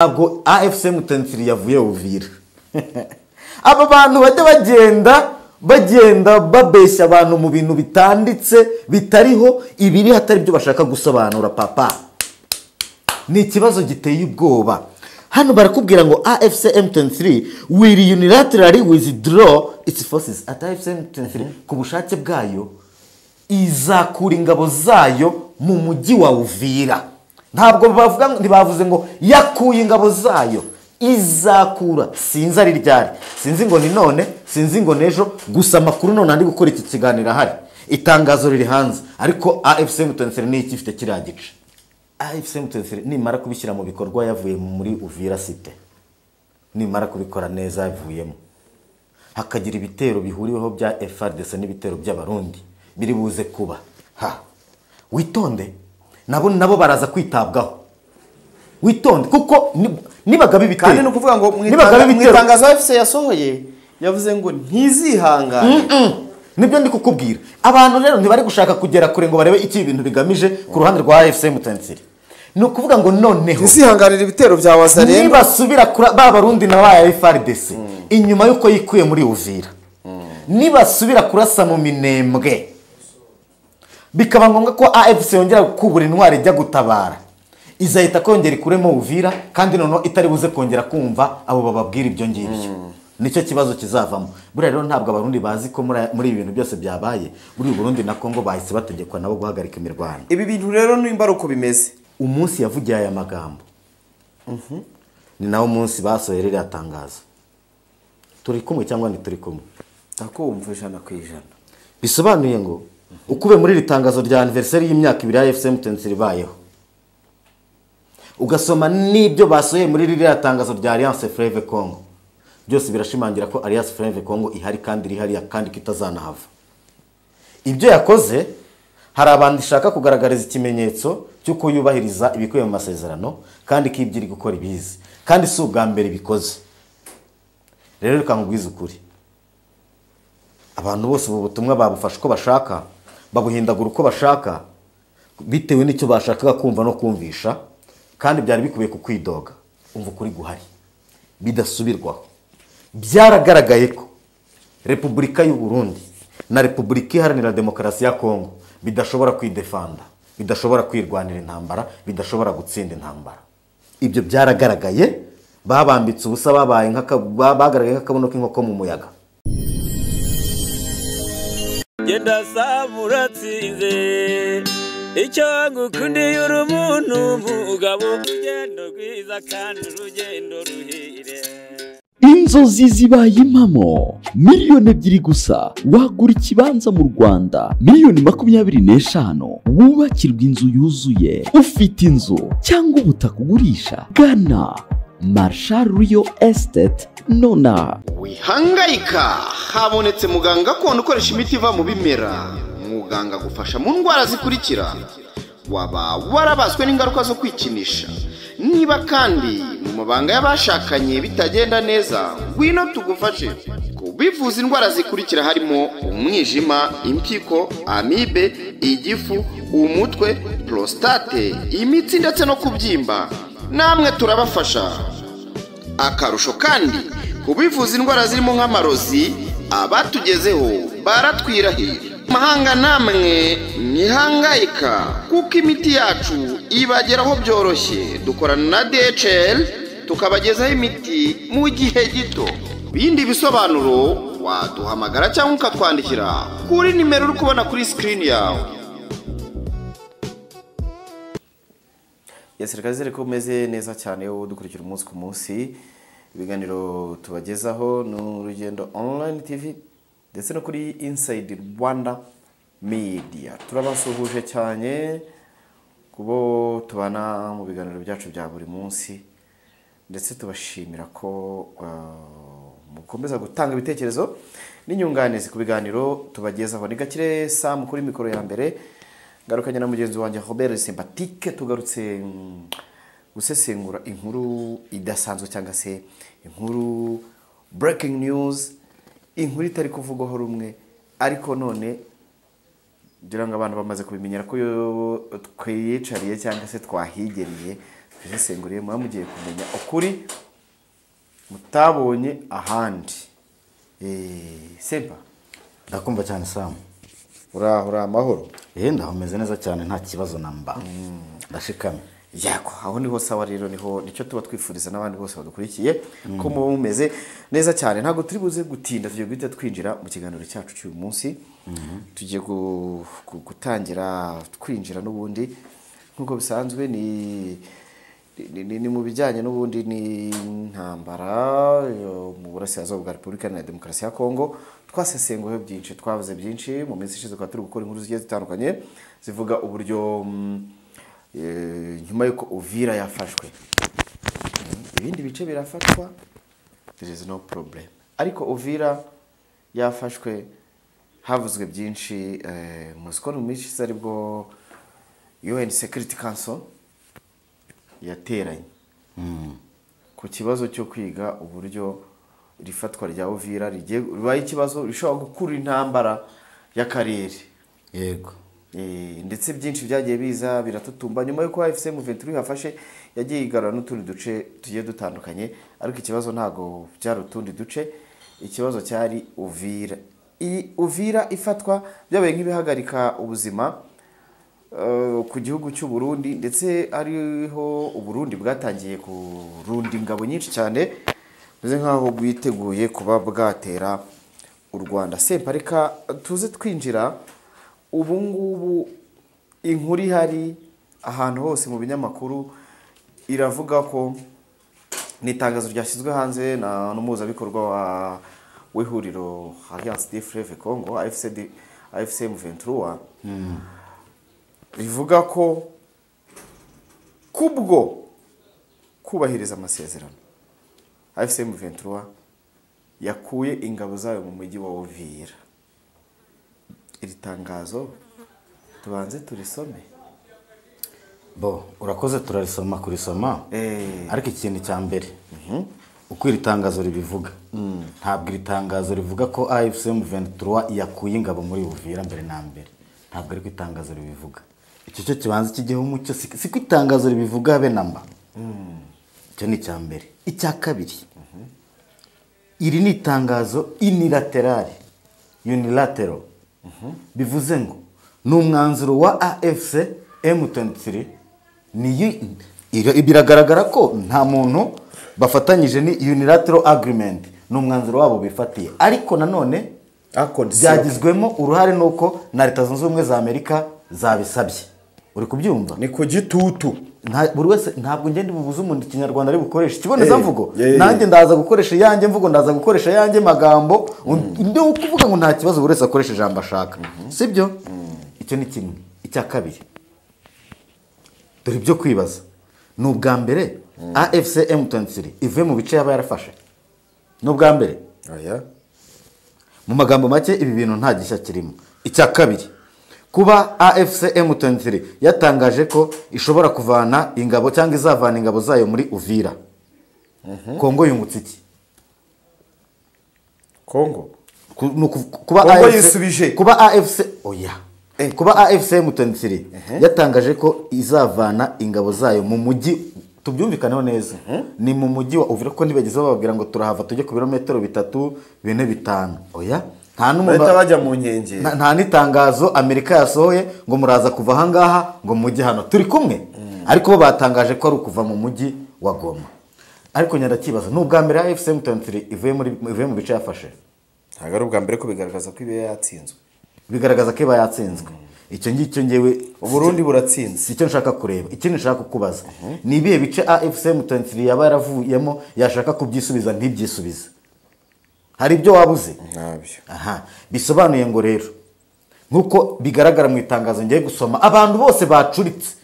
Ntabwo AFC M23 yavuye Uvira. Aba bantu bajya bagenda babeshya abantu mu bintu bitanditse bitariho, ibiri hatari byo bashaka gusobanura. Papa, ni ikibazo giteye ubwoba. Hano barakubwira ngo AFC M23 will unilaterally withdraw its forces. At AFC M23 ku bushake bwayo izakura ingabo zayo mu mujyi wa Uvira. Ntabwo bavuga, ntibavuze ngo yakuye ingabo zayo, izakura. Sinzi ari ryari, sinzi ngo ni none, sinzi ngo nejo, gusa amakuru none andi gukora iki kiganiro ahari, itangazo riri hanze. Ariko AFC M23 ni iki ifite kiriya gice. AFC M23 nimara kubishyira mu bikorwa yavuye muri Uvira cité, nimara kubikora neza yavuyemo, hakagira ibitero bihuriweho bya FARDC n'ibitero by'Abarundi biri buze kuba. Ha, witonde, nabo baraza kwitabwaho. Witonde kuko nibagaba ibitero. Kandi no kuvuga ngo mu itangazo AFC yasohoye yavuze ngo ntizihangane. Nibyo ndi kukubwira. Abantu rero ntibari gushaka kugera kure ngo barebe iki ibintu bigamije ku ruhande rwa AFC M23. Ni ukuvuga ngo noneho ntizihanganira ibitero bya Wazalendo nibasubira ba Barundi na ba FARDC inyuma yuko yikuye muri Uvira, nibasubira kurasa mu Minembwe, bikaba ngombwa ko AFC yongera kubura intwari ijya gutabara, izahita kongera ikuremo Uvira, kandi noneho itari buze kongera kumva abo bababwira ibyo ngibyo. Nicyo kibazo kizavamo. Buriya rero ntabwo Abarundi bazi ko muri ibi bintu byose byabaye, muri Burundi na Kongo bahise bategekwa nabo guhagarika imirwano. Ibi bintu rero nimba ari uko bimeze, umunsi yavugiye aya magambo ni nawo munsi basohoye ririya tangazo. Turi kumwe cyangwa ntituri kumwe? Ndakumva 100%. Bisobanuye ngo ukube muri iri tangazo rya anniversaire y'imyaka 2 ya AFC M23 ibayeho, ugasoma n'ibyo basohoye muri ririya tangazo rya Alliance Fleuve Congo, byose birashimangira ko Alliance Fleuve Congo ihari kandi iri hariya kandi kitazanahava. Ibyo yakoze, hari abantu ishaka kugaragariza ikimenyetso cy'uko yubahiriza ibikubiye mu masezerano kandi ko ibyo iri gukora ibizi, kandi si ubwa mbere bikoze. Rero reka nkubwize ukuri, abantu bose ubu butumwa babufasha uko bashaka, babuhindagura uko bashaka bitewe n'icyo bashakaga kumva no kumvisha, kandi byari bikubiye ku kwidoga. Umva ukuri guhari bidasubirwaho. Byaragaragaye ko Repubulika y'u Burundi na Repubulika Iharanira Demokarasi ya Kongo bidashobora kwidefanda, bidashobora kwirwanira intambara, bidashobora gutsinda intambara. Ibyo byaragaragaye, babambitse ubusa, babaye bagaragaye nk'akabuno k'inkoko mu muyaga. Genda samuratsinze icyo ngukundiye uri umuntu mugabo, urugendo rwiza kandi urugendo ruhire. Inzozi zibaye impamo. 2 miliyoni gusa wagura ikibanza mu Rwanda. 25 miliyoni wubakirwa inzu yuzuye. Ufite inzu cyangwa ubutaka ugurisha, gana Marshal Real Estate nona. Wihangayika, habonetse muganga gakondo ukoresha imiti iva mu bimera. Muganga agufasha mu ndwara zikurikira: waba warabaswe n'ingaruka zo kwikinisha, niba kandi mu mabanga y'abashakanye bitagenda neza, ngwino tugufashe. Kubivuza indwara zikurikira harimo umwijima, impyiko, amibe, igifu, umutwe, prostate, imitsi ndetse no kubyimba, namwe turabafasha. Akarusho kandi, kubivuza indwara zirimo nk'amarozi, abatugezeho baratwirahira. Mahanga namwe ntihangayika kuko imiti yacu ibageraho byoroshye. Dukorana na DHL tukabagezaho imiti mu gihe gito. Bindi bisobanuro waduhamagara cyangwa ukatwandikira kuri nimero uri kubona kuri screen yawe. Yes, reka nizere ko umeze neza cyane wowe dukurikira umunsi ku munsi ibiganiro tubagezaho ni Urugendo Online TV ndetse no kuri Inside Rwanda Media. Turabasuhuje cyane kubo tubana mu biganiro byacu bya buri munsi, ndetse tubashimira ko mukomeza gutanga ibitekerezo n'inyunganizi ku biganiro tubagezaho. Ni Gakire Sam kuri mikoro ya mbere, ngarukanye na mugenzi wanjye Robert Sympatique. Tugarutse gusesengura inkuru idasanzwe cyangwa se inkuru breaking news, inkuru itari kuvugwaho rumwe, ariko none ngira ngo abantu bamaze kubimenyera ko iyo twiyicariye cyangwa se twahigereye. Tubisesenguriye muba mugiye kumenya ukuri mutabonye ahandi. Sempa, ndakumva cyane Sam. Uraho amahoro? Ndahomeze neza cyane, nta kibazo namba. Ndashikamye. Yako, aho niho sawa rero, niho nicyo tuba twifuriza n'abandi bose badukurikiye ko muba mumeze neza cyane. Ntabwo turi buze gutinda, tugiye guhita twinjira mu kiganiro cyacu cy'uyu munsi. Tugiye gutangira twinjira n'ubundi nk'uko bisanzwe, ni mu bijyanye n'ubundi n'intambara mu burasirazuba bwa Repubulika Iharanira Demokarasi ya Kongo. Twasesenguye byinshi, twavuze byinshi mu minsi ishize, twari turi gukora inkuru zigiye zitandukanye zivuga uburyo nyuma y'uko Uvira yafashwe ibindi bice birafatwa, there is no problem. Ariko Uvira yafashwe havuzwe byinshi. Muzi ko mu minsi ishize aribwo UN Security Council yateranye ku kibazo cyo kwiga uburyo rifatwa rya Uvira ribaye ikibazo rishobora gukura intambara y'akarere. Yego. Ndetse byinshi byagiye biza biratutumba nyuma y'uko AFC M23 yafashe, yagiye igarura n'utundi duce tugiye dutandukanye, ariko ikibazo ntago byari utundi duce, ikibazo cyari Uvira. Iyi Uvira ifatwa byabaye nk'ibihagarika ubuzima ku gihugu cy'u Burundi, ndetse ariho u Burundi bwatangiye kurunda ingabo nyinshi cyane, bimeze nkaho bwiteguye kuba bwatera u Rwanda. Sempa, reka tuze twinjira ubu ngubu. Inkuru ihari ahantu hose mu binyamakuru iravuga ko ni itangazo ryashyizwe hanze na n'umuhuzabikorwa w'ihuriro Alliance des Fleuve Congo AFC M23, rivuga ko kubwo kubahiriza amasezerano AFC M23 yakuye ingabo zayo mu mujyi wa Uvira. Iri tangazo tubanze turisome. Bo, urakoze, turarisoma kurisoma. Ariko ikintu cya mbere, uko iri tangazo ribivuga, ntabwo iri tangazo rivuga ko AFC M23 yakuye ingabo muri Uvira mbere na mbere. Ntabwo ariko itangazo ribivuga. Icyo cyo kibanza kigihe umucyo, siko itangazo ribivuga be namba. Icyo ni icya mbere. Icya kabiri, iri ni itangazo unilateral, unilateral. Bivuze ngo ni umwanzuro wa AFC M23. Biragaragara ko nta muntu bafatanyije, ni unilateral agreement, ni umwanzuro wabo bifatiye, ariko nanone byagizwemo uruhare nuko na Leta Zunze Ubumwe za Amerika zabisabye. Uri kubyumva? Ni ku gitutu. Buri wese, ntabwo ngende bubuze umuntu ikinyarwanda ari bukoresha ikibonezamvugo. Nanjye ndaza gukoresha iyanjye mvugo, ndaza gukoresha iyanjye magambo, ndi ukuvuga ngo nta kibazo, buri wese akoresha ijambo ashaka, sibyo? Icyo ni kimwe. Icya kabiri, dore ibyo kwibaza. Ni ubwa mbere AFC M23 ivuye mu bice yaba yarafashe? Ni ubwa mbere? Mu magambo make, ibi bintu nta gishya kirimo. Icya kabiri, kuba AFC M23 yatangaje ko ishobora kuvana ingabo cyangwa izavana ingabo zayo muri Uvira, Kongo yungutse iki? Kongo kuba Kongo yisubije. Kuba AFC, oya, kuba AFC M23 yatangaje ko izavana ingabo zayo mu mujyi, tubyumvikaneho neza, ni mu mujyi wa Uvira, ko ntibageze bababwira ngo turahava tujye ku birometero 3, 4, 5. Oya, nta n'umuntu bajya mu nkengero, nta n'itangazo Amerika yasohoye ngo muraza kuva aha ngaha ngo mujye hano, turi kumwe. Ariko bo batangaje ko ari ukuva mu mujyi wa Goma. Ariko nyirakibazo, ni ubwa mbere AFC M23 ivuye mu bice yafashe? Ntabwo ari ubwa mbere, ko bigaragaza ko iba yatsinzwe. Bigaragaza ko iba yatsinzwe. Icyo ngicyo ngewe, Uburundi buratsinze. Si icyo nshaka kureba. Ikindi nshaka kukubaza, ni ibihe bice AFC M23 yaba yaravuyemo yashaka kubyisubiza ntibyisubize? Hari ibyo wabuze? Ntabyo. Aha, bisobanuye ngo rero nkuko bigaragara mu itangazo ngiye gusoma, abantu bose bacuritse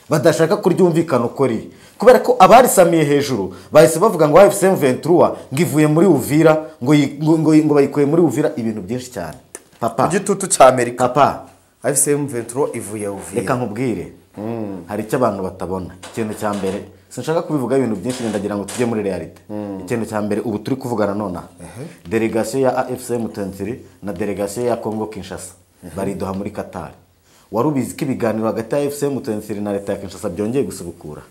badashaka kuryumvikana uko riri, kubera ko abarisamiye hejuru bahise bavuga ngo AFC M23 ngo ivuye muri Uvira, ngo bayikuye muri Uvira, ibintu byinshi cyane. Papa, igitutu cya Amerika. Papa, AFC M23 ivuye Uvira. Reka nkubwire, hari icyo abantu batabona. Ikintu cya mbere, sinshaka kubivuga ibintu byinshi, ndagira ngo tujye muri realite. Ikintu cya mbere, ubu turi kuvugana nonaha, delegation ya AFC M23 na delegation ya Congo Kinshasa baridoha muri Qatar. Wari ubizi ko ibiganiro hagati ya AFC M23 na leta ya Kinshasa byongeye gusubukura?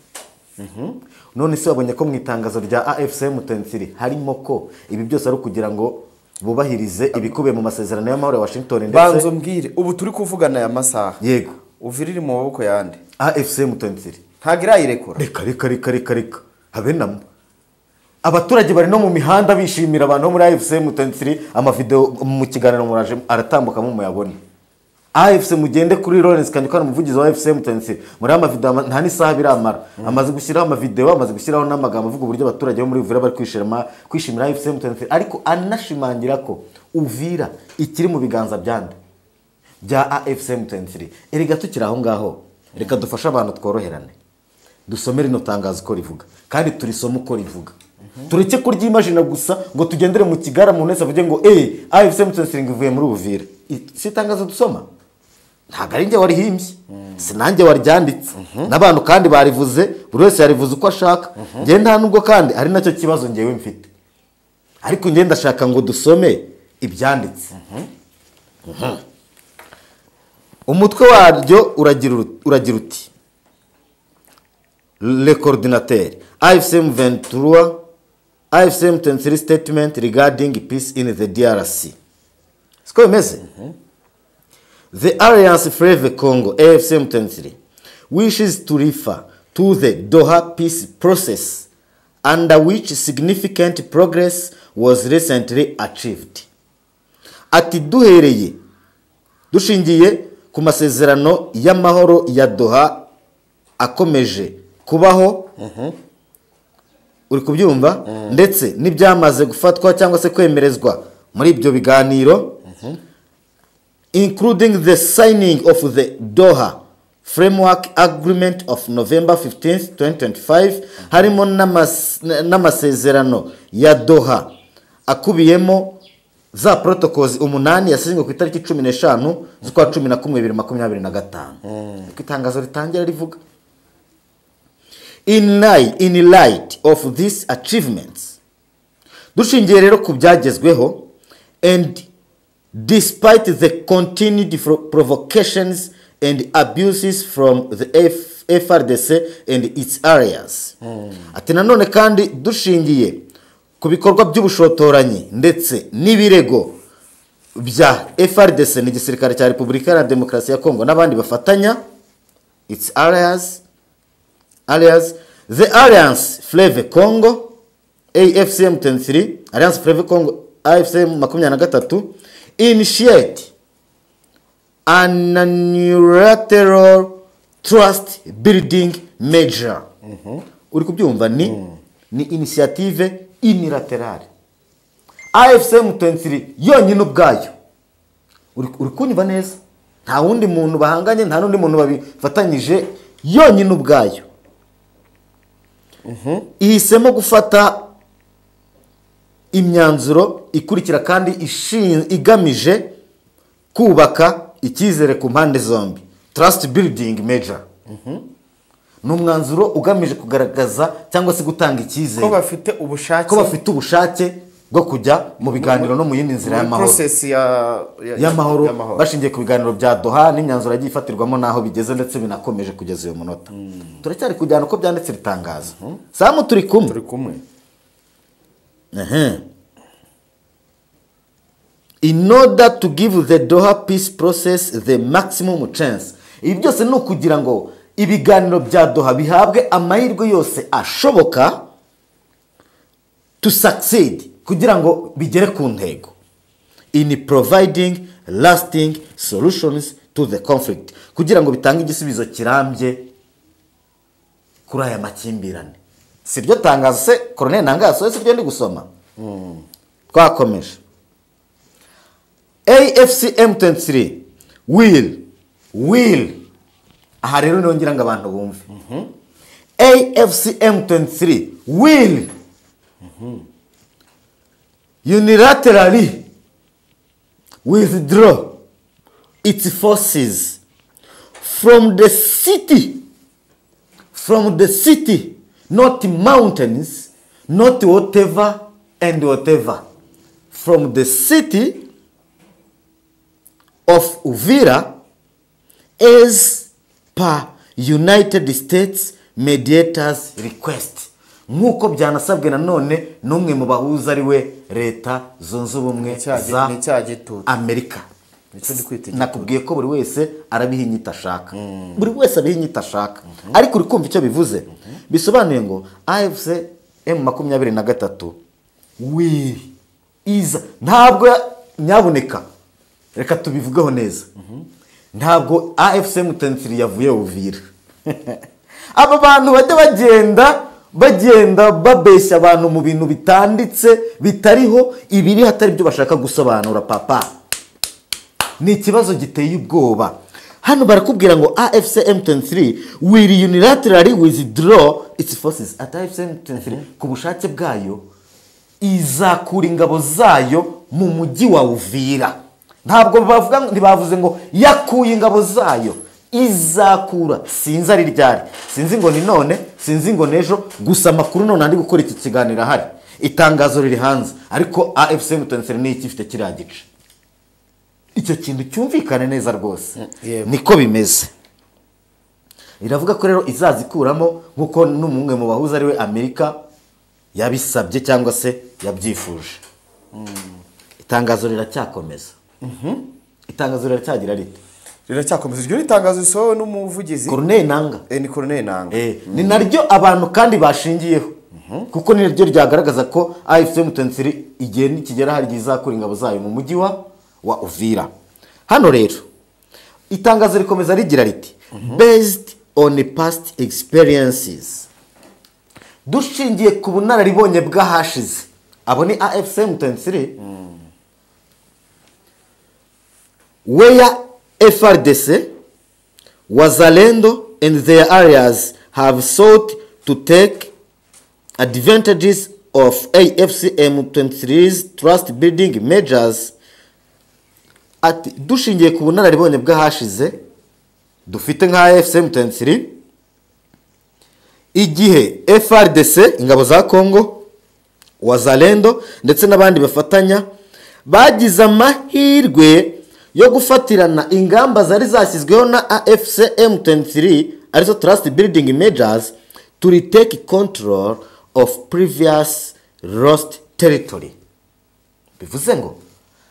None se wabonye ko mu itangazo rya AFC M23 harimo ko ibi byose ari ukugira ngo bubahirize ibikubiye mu masezerano y'amahoro ya Washington ndetse Banzo mbwire, ubu turi kuvugana aya masaha, yego, Uvira iri mu maboko yande? AFC M23 ntabwo irayirekura. Reka reka reka reka reka, habe namba. Abaturage bari no mu mihanda bishimira abantu bo muri AFC M23. Amavideo mu kiganiro muraje aratambukamo muyabone. AFC, mugende kuri Lawrence Kanyuka, umuvugizi wa AFC M23, muri amavideo nta n'isaha biramara amaze gushyiraho amavideo, amaze gushyiraho n'amagambo avuga uburyo abaturage bo muri Uvira bari kwishimira AFC M23, ariko anashimangira ko Uvira ikiri mu biganza byande bya AFC M23. Erega tukiri aho ngaho, reka dufashe abantu tworoherane, dusome rino tangazo uko rivuga kandi turisome uko rivuga, tureke kuryimajina gusa ngo tugendere mu kigara umuntu wese avuge ngo AFC M23 ngo ivuye muri Uvira. Si itangazo dusoma, ntabwo ari njye warihimbye, si nanjye waryanditse, n'abantu kandi barivuze, buri wese yarivuze uko ashaka. Njye nta nubwo kandi ari nacyo kibazo njyewe mfite, ariko njye ndashaka ngo dusome ibyanditse. Umutwe waryo uragira uti: Le coordinateur AFC M23 AFC M23 statement regarding peace in the DRC. Siko bimeze? The Alliance Fleuve Congo AFC M23 wishes to refer to the Doha peace process, under which significant progress was recently achieved. Ati duhereye dushingiye ku masezerano y'amahoro ya Doha akomeje kubaho, uri kubyumva, ndetse n'ibyamaze gufatwa cyangwa se kwemerezwa muri ibyo biganiro, including the signing of the Doha Framework Agreement of November 15th 2025, harimo n'amasezerano ya Doha akubiyemo za protocols 8 yasinywe ku itariki 15 z'ukwa 11 2025. Niko itangazo ritangira rivuga. In light of these achievements, dushingiye rero ku byagezweho, and despite the continued provocations and abuses from the FRDC and its areas. Ati nanone kandi dushingiye ku bikorwa by'ubushotoranyi ndetse n'ibirego bya FRDC n'igisirikare cya Repubulika ya Demokarasi ya Kongo n'abandi bafatanya, its areas, the Alliance Fleuve Congo AFC M23, Alliance Fleuve Congo AFC 23 initiate an unilateral trust building measure. Uri kubyumva? Ni initiative unilaterale. AFC M23 yonyine ubwayo, uri kunyumva neza, nta wundi muntu bahanganye, nta n'undi muntu babifatanyije, yonyine ubwayo ihisemo gufata imyanzuro ikurikira kandi igamije kubaka icyizere ku mpande zombi. Trust building measure ni umwanzuro ugamije kugaragaza cyangwa se gutanga icyizere ko bafite ubushake, ko bafite ubushake bwo kujya mu biganiro no mu yindi nzira y'amahoro, process y'amahoro, bashingiye ku biganiro bya Doha n'imyanzuro yagiye ifatirwamo n'aho bigeze ndetse binakomeje kugeza uyu munota. Turacyari kujyana uko byanditse ritangazo. Samu turi kumwe, turi kumwe. In order to give the Doha peace process the maximum chance. Ibi byose ni ukugira ngo ibiganiro bya Doha bihabwe amahirwe yose ashoboka to succeed, kugira ngo bigere ku ntego, in providing lasting solutions to the conflict, kugira ngo bitange igisubizo kirambye kuri aya makimbirane. Si ryo tangazo se Colonel Nangaa yasohoye? Si ryo ndi gusoma? Twakomeje. AFC M23 will, aha rero nongera ngo abantu bumve, AFC M23 will unilaterally withdraw its forces from the city, not mountains, not whatever and whatever, from the city of Uvira as per United States mediators request, nk'uko byanasabwe nanone n'umwe mu bahuza, ari we Leta Zunze Ubumwe za Ni cya gitutu. Amerika. Nicyo ndi kwita igitutu. Nakubwiye ko buri wese arabiha inyito ashaka, buri wese abiha inyito ashaka, ariko uri kumva icyo bivuze? Bisobanuye ngo AFC M23 wiri iza ntabwo nyaboneka. Reka tubivugeho neza, ntabwo AFC M23 yavuye Uvira. Aba bantu bajya bagenda babeshya abantu mu bintu bitanditse, bitariho, ibiri hatari byo bashaka gusobanura. Papa, ni ikibazo giteye ubwoba. Hano barakubwira ngo AFC M23 will unilaterally withdraw its forces. At AFC M23 ku bushake bwayo izakura ingabo zayo mu mujyi wa Uvira. Ntabwo bavuga, ntibavuze ngo yakuye ingabo zayo, izakura. Sinzi ari ryari, sinzi ngo ni none, sinzi ngo n'ejo. Gusa amakuru none andi gukora iki kiganiro ahari, itangazo riri hanze, ariko AFC M23 ni iki ifite kiriya gice. Icyo kintu cyumvikane neza rwose. Niko bimeze. Iravuga ko rero izazikuramo nk'uko n'umwe mu bahuza, ari we Amerika, yabisabye cyangwa se yabyifuje. Itangazo riracyakomeza, itangazo riracyagira rite? Riracyakomeza. Iryo ni itangazo risohowe n'umuvugizi Corneille Nanga. Ni Corneille Nanga. Ni naryo abantu kandi bashingiyeho, kuko ni naryo ryagaragaza ko AFC M23 igihe nikigera hari igihe izakura ingabo zayo mu mujyi wa Uvira. Hano rero itangazo rikomeza rigira riti: "Based on past experiences", dushingiye ku bunararibonye bw'ahashize, abo ni AFC M23, "where FARDC, Wazalendo and their allies have sought to take advantages of AFC M23's trust building measures", ati dushingiye ku bunararibonye bw'ahashize dufite nka AFC M23, igihe FARDC, ingabo za Congo, Wazalendo ndetse n'abandi bafatanya bagize amahirwe yo gufatirana ingamba zari zashyizweho na AFC M23, arizo trust building measures, to retake control of previous lost territory. Bivuze ngo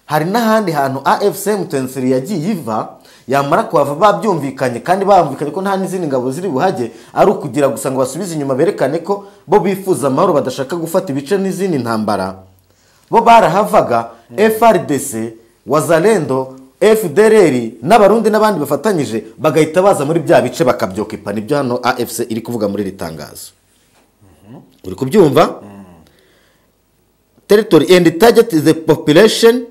hari n'ahandi hantu AFC M23 yagiye iva, yamara kuhava babyumvikanye, kandi bumvikanye ko nta n'izindi ngabo ziri buhage, ari ukugira gusa ngo basubize inyuma, berekane ko bo bifuza amahoro, badashaka gufata ibice n'izindi ntambara. Bo barahavaga, FARDC, Wazalendo, FDLR n'Abarundi n'abandi bafatanyije bagahita baza muri bya bice bakabyokipa. Nibyo hano AFC iri kuvuga muri iri tangazo. Uri kubyumva? "Territory and target the population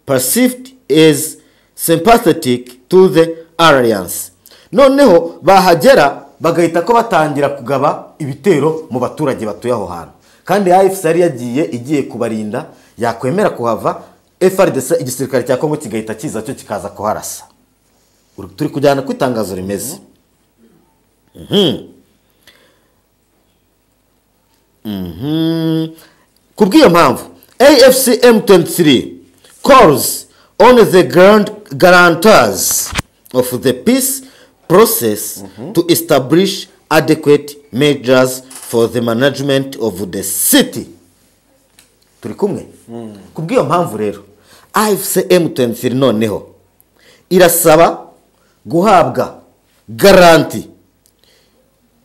perceived as sympathetic to the alliance." Noneho bahagera bagahita ko batangira kugaba ibitero mu baturage batuye aho hantu, kandi AFC yari yagiye igiye kubarinda. Yakwemera kuhava, FARDC, igisirikare cya Kongo, kigahita kiza cyo kikaza kuharasa. Turi kujyana ku itangazo rimeze. Ku bw'iyo mpamvu, AFC M23 calls on the guarantors of the peace process to establish adequate measures for the management of the city. Turi kumwe? Ku bw'iyo mpamvu rero, AFC M23 noneho irasaba guhabwa garantie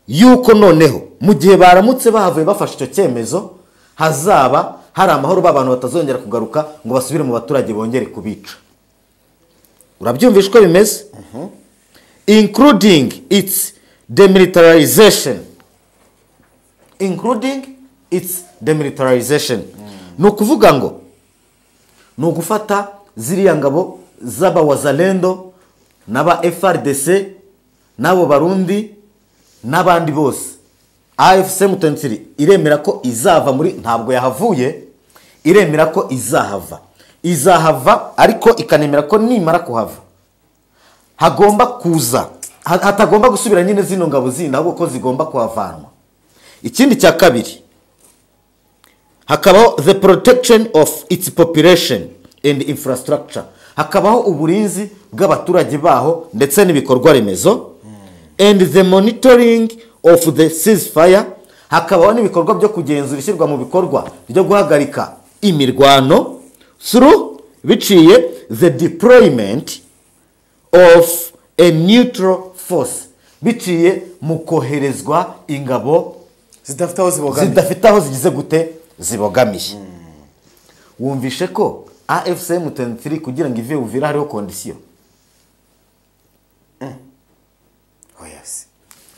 yuko noneho mu gihe baramutse bahavuye, bafashe icyo cyemezo, hazaba hari amahoro, b'abantu batazongera kugaruka ngo basubire mu baturage bongere kubica. Urabyumvisha uko bimeze? "Including its demilitarization", "including its demilitarization", ni ukuvuga ngo ni ugufata ziriya ngabo z'abawazalendo n'aba FARDC n'abo Barundi n'abandi bose. AFC M23 iremera ko izava muri, ntabwo yahavuye, iremera ko izahava, ariko ikanemera ko nimara kuhava hagomba kuza hatagomba gusubira nyine zino ngabo zindi, ahubwo ko zigomba kuhavanwa. Ikindi cya kabiri, hakabaho "the protection of its population and infrastructure", hakabaho uburinzi bw'abaturage baho ndetse n'ibikorwa remezo, "and the monitoring of of the ceasefire, hakabaho n'ibikorwa byo kugenzura ishyirwa mu bikorwa ryo guhagarika imirwano through, biciye, the deployment of a neutral force, biciye mu koherezwa ingabo zidafite aho zibogamiye, zidafite aho zigize gute zibogamiye. Wumvishe ko AFC M23 kugira ngo ive Uvira hariho condition. Oh yes.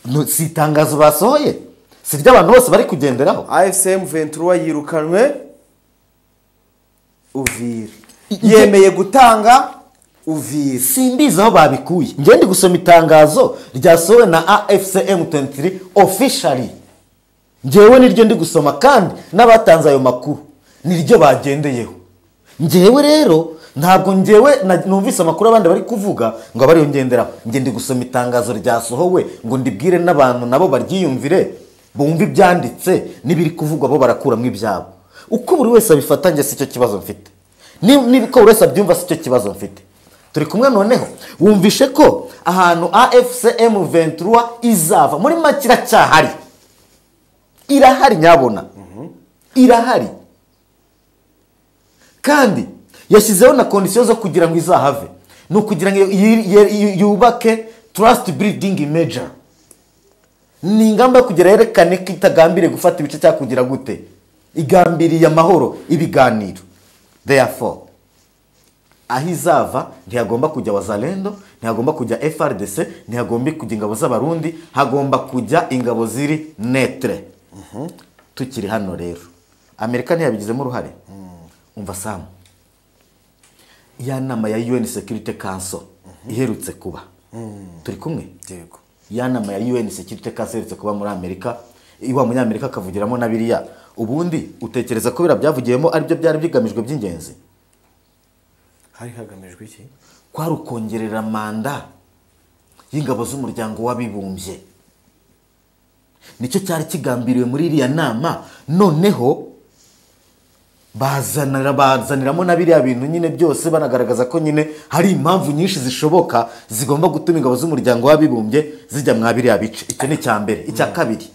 No, si itangazo basohoye, si ryo abantu bose bari kugenderaho. AFC M23 yirukanwe Uvira, yemeye gutanga Uvira. Simbizi aho babikuye, njye ndi gusoma itangazo ryasohowe na AFC M23 officially, njyewe niryo ndi gusoma kandi n'abatanze ayo makuru niryo bagendeyeho. Njyewe rero ntabwo njyewe numvise amakuru abandi bari kuvuga ngo abariyo ngenderaho, njye ndi gusoma itangazo ryasohowe ngo ndibwire n'abantu nabo baryiyumvire, bumve ibyanditse n'ibiri kuvugwa, bo barakuramo ibyabo. Uko buri wese abifata njye si cyo kibazo mfite, nibiko buri wese abyumva si cyo kibazo mfite. Turi kumwe. Noneho wumvishe ko ahantu AFC M23 izava muri make iracyahari, irahari nyabona, irahari, kandi yashyizeho na condition zo kugira ngo izahave, ni ukugira ngo yubake trust building measure, ni ingamba yo kugira yerekane ko itagambiriye gufata ibice cyangwa kugira gute, igambiriye amahoro, ibiganiro. Therefore aho izava ntihagomba kujya Wazalendo, ntihagomba kujya FRDC, ntihagomba kujya ingabo z'Abarundi, hagomba kujya ingabo ziri netre. Tukiri hano rero, Amerika ntiyabigizemo uruhare. Umva Sam, ya nama ya UN Security Council iherutse kuba, turi kumwe? Yego. Ya nama ya UN Security Council iherutse kuba muri Amerika, iwa munyamerika akavugiramo na biriya, ubundi utekereza ko biriya byavugiyemo aribyo byari bigamijwe by'ingenzi? Hari hagamijwe iki? Kwari ukongerera manda y'ingabo z'umuryango w'abibumbye, nicyo cyari kigambiriwe muri iriya nama. Noneho bazaniramo na biriya bintu nyine byose, banagaragaza ko nyine hari impamvu nyinshi zishoboka zigomba gutuma ingabo z'umuryango w'abibumbye zijya mwa biriya bice. Icyo ni icya mbere. Icya kabiri,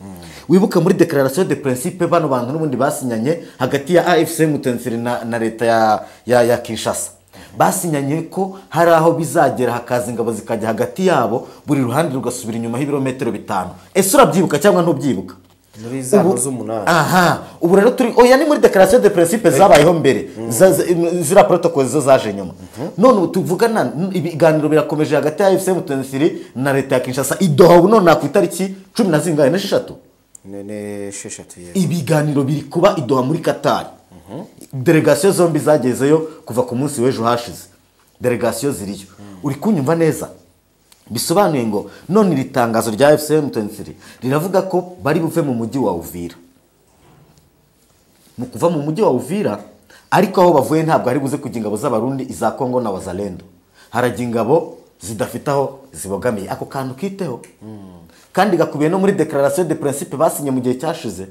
wibuke muri declaration de principe bano bantu n'ubundi basinyanye hagati ya AFC M23 na leta ya Kinshasa, basinyanye ko hari aho bizagera hakaza ingabo zikajya hagati yabo, buri ruhande rugasubira inyuma y'ibirometero 5. Ese urabyibuka cyangwa ntubyibuka? Muri za z'umunani. Aha, ubu rero turi oya, ni muri declaration de principe zabayeho mbere, zira protocol zo zaje nyuma. None ubu tuvugana ibiganiro birakomeje hagati ya AFC M23 na leta ya Kinshasa i Doha, ubu none ku itariki 16. Nene 6 yego. Ibiganiro biri kuba i Doha muri Qatar. Delegation zombi zagezeyo kuva ku munsi w'ejo hashize, delegation ziriyo. Uri kunyumva neza? Bisobanuye ngo none iri tangazo rya AFC M23 riravuga ko bari buve mu mujyi wa Uvira. Mu kuva mu mujyi wa Uvira, ariko aho bavuye ntabwo hari buze kujya ingabo z'Abarundi, iza Kongo na Wazalendo, harajya ingabo zidafite aho zibogamiye. Ako kantu kiteho, kandi gakubiye no muri declaration de principe basinye mu gihe cyashize.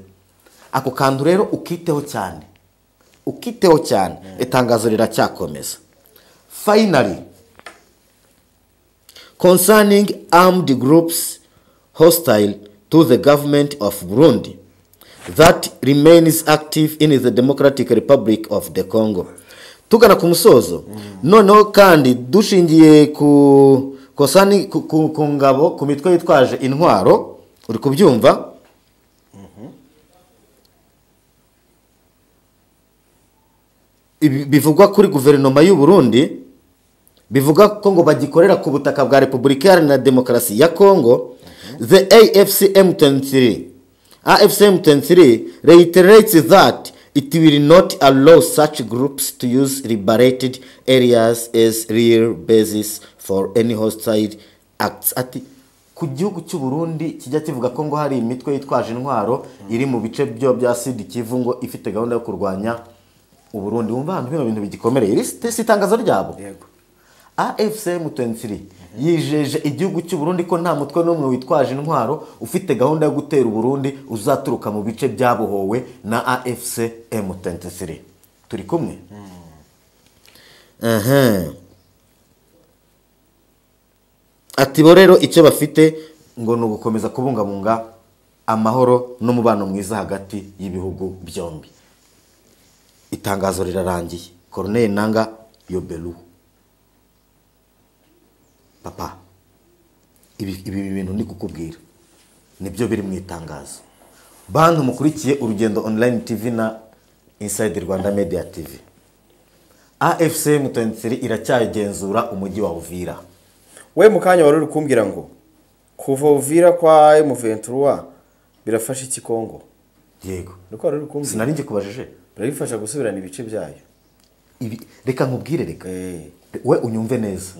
Ako kantu rero ukiteho cyane, ukiteho cyane. Itangazo riracyakomeza. Finally, concerning armed groups hostile to the government of Burundi that remains active in the Democratic Republic of the Congo. Tugana ku musozo, noneho kandi dushingiye ku concerning ku ngabo, ku mitwe yitwaje intwaro, uri kubyumva? Bivugwa kuri guverinoma y'u Burundi, bivuga ko ngo bagikorera ku butaka bwa Repubulika Iharanira Demokarasi ya Congo. The AFC M23 reiterates that it will not allow such groups to use liberated areas as real basis for any hostile acts. Ati ku gihugu cy'u Burundi kijya kivuga ko ngo hari imitwe yitwaje intwaro iri mu bice byo bya Sud Kivu ngo ifite gahunda yo kurwanya u Burundi. Wumva ahantu bino bintu bigikomereye. Iri si itangazo ryabo. Yego. AFC M23 yijeje igihugu cy'u Burundi ko nta mutwe n'umwe witwaje intwaro ufite gahunda yo gutera u Burundi uzaturuka mu bice byabohowe na AFC M23. Turi kumwe? Ati bo rero icyo bafite ngo ni ugukomeza kubungabunga amahoro n'umubano mwiza hagati y'ibihugu byombi. Itangazo rirarangiye. Corneille Nangaa Yobeluo. Papa, ibi bintu ndi kukubwira nibyo biri mu itangazo. Bantu mukurikiye Urugendo Online TV na Inside Rwanda Media TV, AFC M23 iracyagenzura umujyi wa Uvira. We mu kanya wari uri kumbwira ngo kuva Uvira kwa M23 birafasha iki Kongo? Yego. Nuko wari uri kumbwira. Sinari ngiye kubajije. Birabifasha gusubirana ibice byayo. Ibi reka nkubwire, reka we unyumve neza.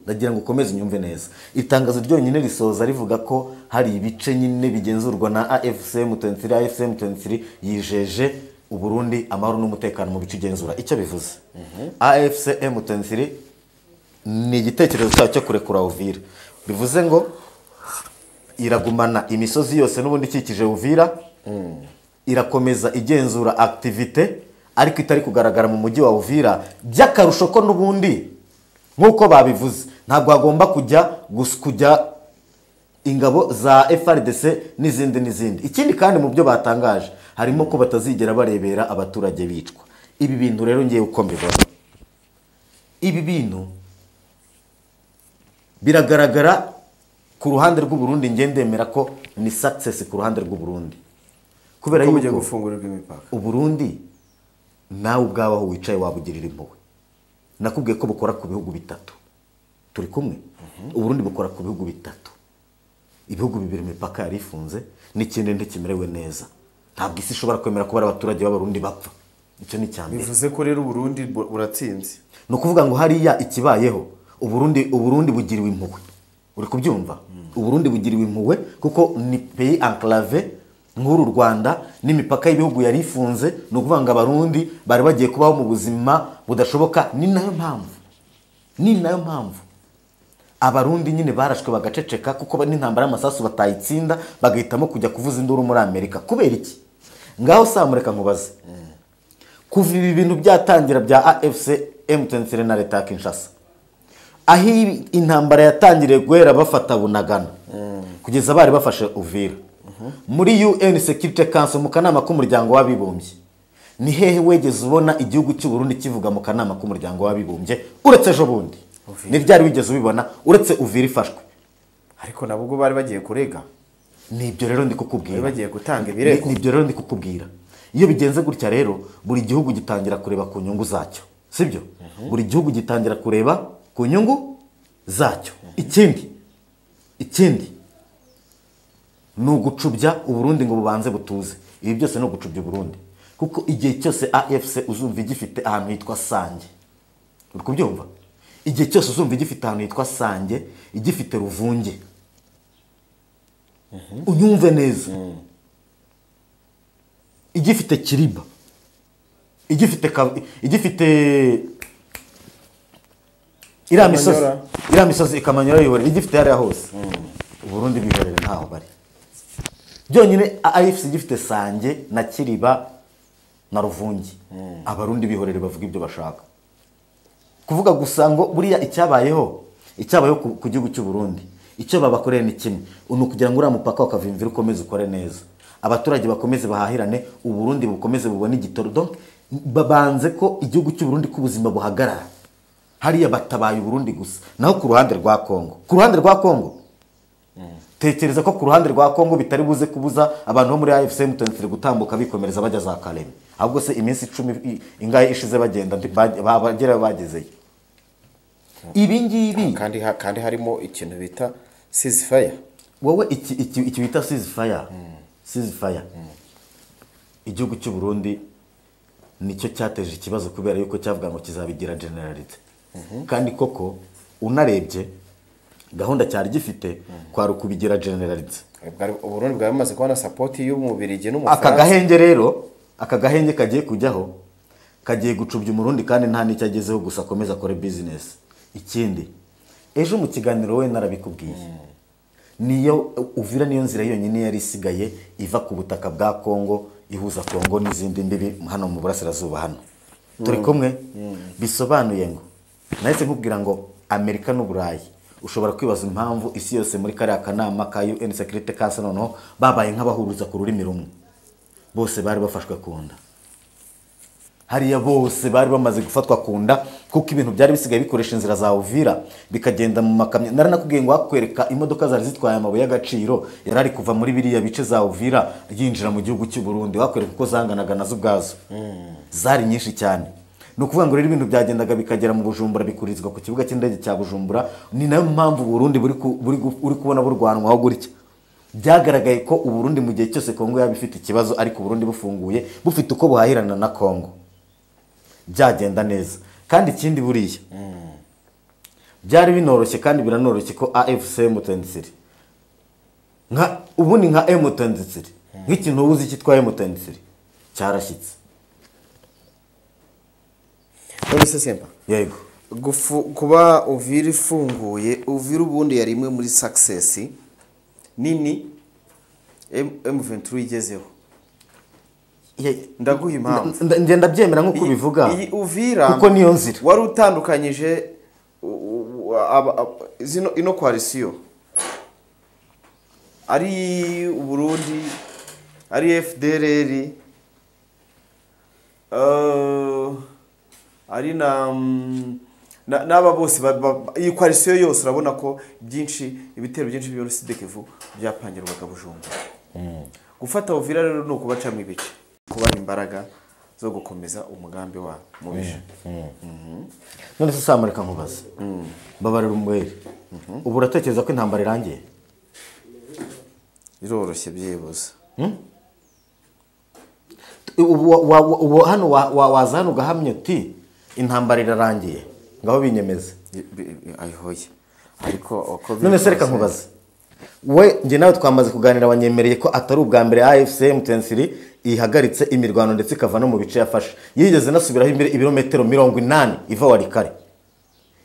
Ndagira ngo ukomeze unyumve neza. Itangazo ryonyine risoza rivuga ko hari ibice nyine bigenzurwa na AFC M23. AFC M23 yijeje Uburundi amahoro n'umutekano mu bice igenzura. Icyo bivuze, AFC M23 ni igitekerezo cyayo cyo kurekura Uvira. Bivuze ngo iragumana imisozi yose n'ubundi ikikije Uvira, irakomeza igenzura activité ariko itari kugaragara mu mujyi wa Uvira. By'akarusho ko n'ubundi nk'uko babivuze ntabwo hagomba kujya ingabo za FARDC n'izindi n'izindi. Ikindi kandi mu byo batangaje harimo ko batazigera barebera abaturage bicwa. Ibi bintu rero ngiye uko mbibona, ibi bintu biragaragara ku ruhande rw'u Burundi. Ngiye ndemera ko ni success ku ruhande rw'u Burundi, kubera Ko bugiye yuko gufungurirwa imipaka. Uburundi nawe ubwawe aho wicaye wabugirira impuhwe. Nakubwiye ko bukora ku bihugu bitatu, turi kumwe. Uburundi bukora ku bihugu bitatu, ibihugu bibiri imipaka yari ifunze n'ikindi ntikimerewe neza. Ntabwo isi ishobora kwemera ko bari abaturage b'Abarundi bapfa. Icyo ni icya mbere. Bivuze ko rero Uburundi buratsinze. Ni ukuvuga ngo hariya ikibayeho, Uburundi bugiriwe impuhwe. Uri kubyumva? Uburundi bugiriwe impuhwe kuko ni pays enclavé nk'uru Rwanda, n'imipaka y'ibihugu yari ifunze. Ni ukuvuga ngo Abarundi bari bagiye kubaho mu buzima budashoboka. Ni nayo mpamvu Abarundi nyine barashwe bagaceceka, kuko n'intambara y'amasasu batayitsinda, bagahitamo kujya kuvuza induru muri Amerika. Kubera iki? Ngaho samureka nkubaze, kuva ibi bintu byatangira bya AFC M23 na leta ya Kinshasa, aho intambara yatangiriye guhera bafata Bunagana kugeza bari bafashe Uvira, muri UN Security Council, mu kanama k'umuryango w'abibumbye, ni hehe wegeze ubona igihugu cy'u Burundi kivuga mu kanama k'umuryango w'abibumbye uretse ejo bundi? Ni ryari wigeze ubibona uretse Uvira ifashwe? Ariko nabo ubwo bari bagiye kurega. Nibyo rero ndi kukubwira. Bari bagiye gutanga ibirego. Nibyo rero ndi kukubwira. Iyo bigenze gutya rero, buri gihugu gitangira kureba ku nyungu zacyo, sibyo? Buri gihugu gitangira kureba ku nyungu zacyo. Ikindi ni ugucubya Uburundi ngo bubanze butuze. Ibi byose ni ugucubya Uburundi, kuko igihe cyose AFC uzumva igifite ahantu hitwa Sange, uri kubyumva, igihe cyose uzumva igifite ahantu hitwa Sange, igifite Ruvunge, unyumve neza, igifite Kiriba, igifite iriya misozi, Kamanyola. Iriya misozi Ikamanyora yihorera, igifite hariya hose, Uburundi bihorere, ntaho bari. Byonyine AFC igifite Sange na Kiriba na Ruvungi, Abarundi bihorere bavuga ibyo bashaka kuvuga. Gusa ngo buriya icyabayeho ku gihugu cy'u Burundi, icyo babakoreye ni kimwe, ni ukugira ngo uriya mupaka wa Kavimvira ukomeze ukore neza, abaturage bakomeze bahahirane, Uburundi bukomeze bubone igitoro. Donc babanze ko igihugu cy'u Burundi k'ubuzima buhagarara hariya, batabaye Uburundi gusa. Naho ku ruhande rwa Kongo, ku ruhande rwa Kongo, tekereza ko ku ruhande rwa Kongo bitari buze kubuza abantu bo muri AFC M23 gutambuka bikomereza bajya za Kalemi. Ahubwo se iminsi 10 ingahe ishize bagenda bagera bagezeyo? Ibi ngibi Kandi harimo ikintu bita ceasefire. Wowe iki bita ceasefire, igihugu cy'u Burundi nicyo cyateje ikibazo, kubera yuko cyavuga ngo kizabigira généralité. Kandi koko unarebye gahunda cyari gifite kwari ukubigira généralité. Uburundi bwari bumaze kubona support y'Umubirigi Aka n'Umufaransa. gahenge rero, aka gahenge kagiye kujyaho kagiye gucubya Umurundi, kandi nta n'icyo agezeho, gusa akomeza akore business. Ikindi, ejo mu kiganiro we narabikubwiye, niyo Uvira niyo nzira yonyine yari isigaye iva ku butaka bwa Kongo, ihuza Kongo n'izindi mbibi hano mu burasirazuba hano. Turi kumwe? Bisobanuye ngo nahise nkubwira ngo Amerika n'Uburayi Ushobora kwibaza impamvu isi yose muri kariya kanama ka UN Security Council noneho babaye nk'abahuruza ku rurimi rumwe. Bose bari bafashwe ku nda. Hariya bose bari bamaze gufatwa ku nda, kuko ibintu byari bisigaye bikoresha inzira za Uvira bikagenda mu makamyo. Naranakubwiye ngo hakwereka imodoka zari zitwaye amabuye y'agaciro yari ari kuva muri biriya bice za Uvira yinjira mu gihugu cy'u Burundi, wakwereka uko zanganaga nazo ubwazo. Zari nyinshi cyane. Ni ukuvuga ngo rero ibintu byagendaga bikagera mu Bujumbura, bikurizwa ku kibuga cy'indege cya Bujumbura. Ni nayo mpamvu Burundi buri kubona burwanwaho gutya. Byagaragaye ko Uburundi mu gihe cyose Kongo yaba ifite ikibazo, ariko Burundi bufunguye bufite uko buhahirana na Kongo, byagenda neza. Kandi ikindi buriya byari binoroshye kandi biranoroshye ko AFC M23 nka ubundi nka M23 nk'ikintu ubuzi cyitwa M23 cyarashyitse. None Sempa, yego, kuba Uvira ifunguye, Uvira ubundi yari imwe muri success nini M23 igezeho. Ndaguha impamvu. Ngenda byemera nkuko bivuga. Iyi Uvira kuko niyo nzira wari utandukanyije zino ino coalition, ari Burundi, ari FDLR, ari na n'aba bose, iyi coalition yose urabona ko byinshi ibitero byinshi byo Sud-Kivu byapangirwaga Bujumbura. Gufata Uvira rero ni ukubacamo ibice, kubaha imbaraga zo gukomeza umugambi wa mubisha. None se Samarika nkubaze, mbabarira umwere, ubu uratekereza ko intambara irangiye? Iroroshye byibuze. Ubu hano waza hano ugahamya uti intambara irarangiye, ngaho binyemeze. Ayihoye. Ariko none se reka nkubaze, we njye nawe twamaze kuganira, wanyemereye ko atari ubwa mbere AFC M23 ihagaritse imirwano ndetse ikava no mu bice yafashe. Yigeze nasubiraho imbere ibirometero 80 iva Walikare.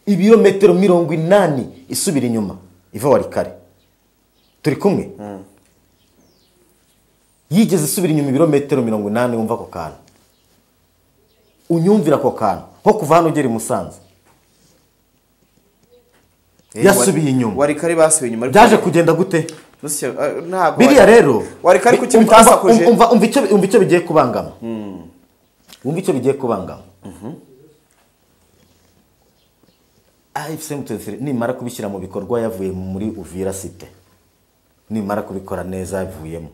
Ibirometero 80 isubira inyuma iva Walikare. Turi kumwe? Yigeze isubira inyuma ibirometero 80, wumva ako kantu. Unyumvira ako kantu nko kuva hano ugera i Musanze. Yasubiye inyuma. Walikare basubiye inyuma. Byaje kugenda gute? Biriya rero Walikare kuki bitasakuje? Umva icyo bigiye kubangama. Umva icyo bigiye kubangama. AFC M23 nimara kubishyira mu bikorwa yavuye muri Uvira Cité, nimara kubikora neza yavuyemo,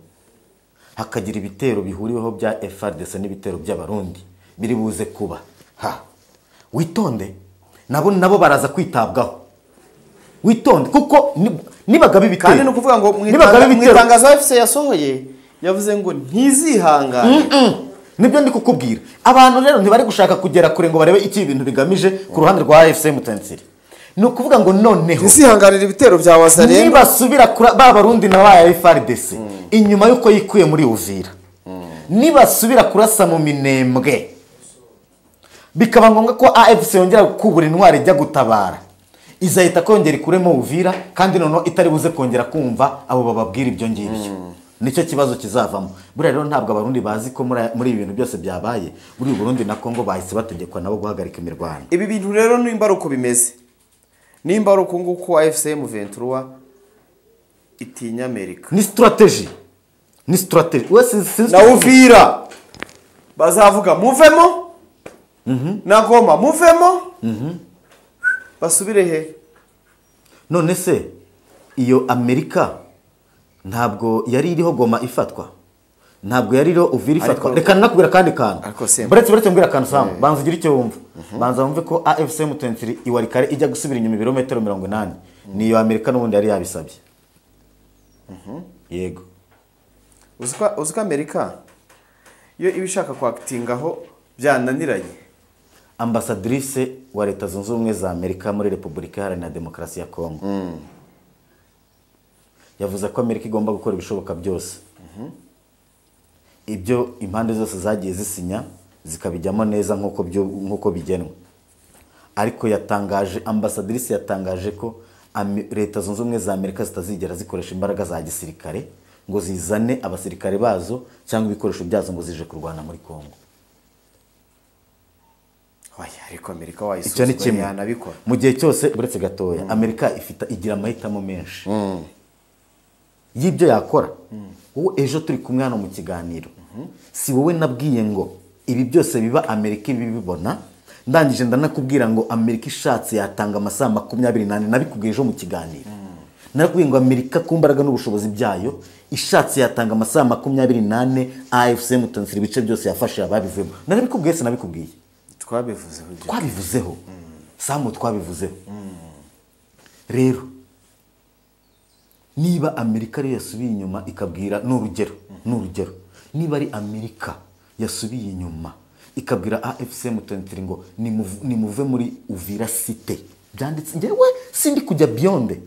hakagira ibitero bihuriweho bya FARDC n'ibitero by'Abarundi biri buze kuba. Ha, witonde, nabo baraza kwitabwaho. Witonde kuko nibagaba ibitero. Kandi no kuvuga ngo mwitangazo AFC yasohoye yavuze ngo ntizihangane. Nibyo ndi kukubwira. Abantu rero ntibari gushaka kugera kure ngo barebe iki ibintu bigamije ku ruhande rwa AFC M23. Ni ukuvuga ngo noneho ntizihanganira ibitero bya Wazalendo nibasubira ba Barundi na ba FARDC inyuma yuko yikuye muri Uvira, nibasubira kurasa mu Minembwe, bikaba ngombwa ko AFC yongera kubura intwari ijya gutabara, izahita kongera ikuremo Uvira, kandi noneho itari buze kongera kumva abo bababwira ibyo ngibyo. Nicyo kibazo kizavamo. Buriya rero ntabwo Abarundi bazi ko muri ibi bintu byose byabaye, muri Burundi na Kongo bahise bategekwa nabo guhagarika imirwano. Ibi bintu rero nimba ari uko bimeze, nimba ari uko nguko AFC M23 itinya Amerika, ni strategy, ni strategy. Na Uvira bazavuga muvemo, na Goma muvemo, basubire he? None se iyo Amerika ntabwo yari iriho Goma ifatwa, ntabwo yari iriho Uvira ifatwa. Reka nakubwira kandi kantu, buretse mbwira akantu Sam, banza ugire icyo wumva. Banza wumve ko AFC M23 iwarikare ijya gusubira inyuma ibirometero 80, niyo Amerika n'ubundi yari yabisabye. Yego. Uzi ko Amerika yo ibishaka kwakitingaho byananiranye. Ambassadrice wa Leta Zunze Ubumwe za Amerika muri Repubulika Iharanira Demokarasi ya Kongo yavuze ko Amerika igomba gukora ibishoboka byose, ibyo impande zose zagiye zisinya zikabijyamo neza nkuko bigenwa. Ariko yatangaje, ambassadrice yatangaje ko Leta Zunze Ubumwe za Amerika zitazigera zikoresha imbaraga za gisirikare ngo zizane abasirikare bazo cyangwa ibikoresho byazo ngo zije kurwana muri Kongo. Ariko Amerika wayisuzugura yanabikora mu gihe cyose uretse gatoya. Amerika ifite igira amahitamo menshi y'ibyo yakora. Wowe ejo turi kumwe hano mu kiganiro, si wowe nabwiye ngo ibi byose biba Amerika ibibibona, ndangije ndanakubwira ngo Amerika ishatse yatanga amasaha 24, nabikubwiye ejo mu kiganiro. Narakubwiye ngo Amerika ku mbaraga n'ubushobozi byayo ishatse yatanga amasaha 24 AFC M23 ibice byose yafashe ababivuyemo. Narabikubwiye, sinabikubwiye? Twabivuzeho. Twabivuzeho. Samu twabivuzeho. Rero niba Amerika ari yasubiye inyuma ikabwira, n'urugero niba ari Amerika yasubiye inyuma ikabwira AFC M23 ngo nimuve muri Uvira Cité, byanditse, ngewe sindi kujya beyond.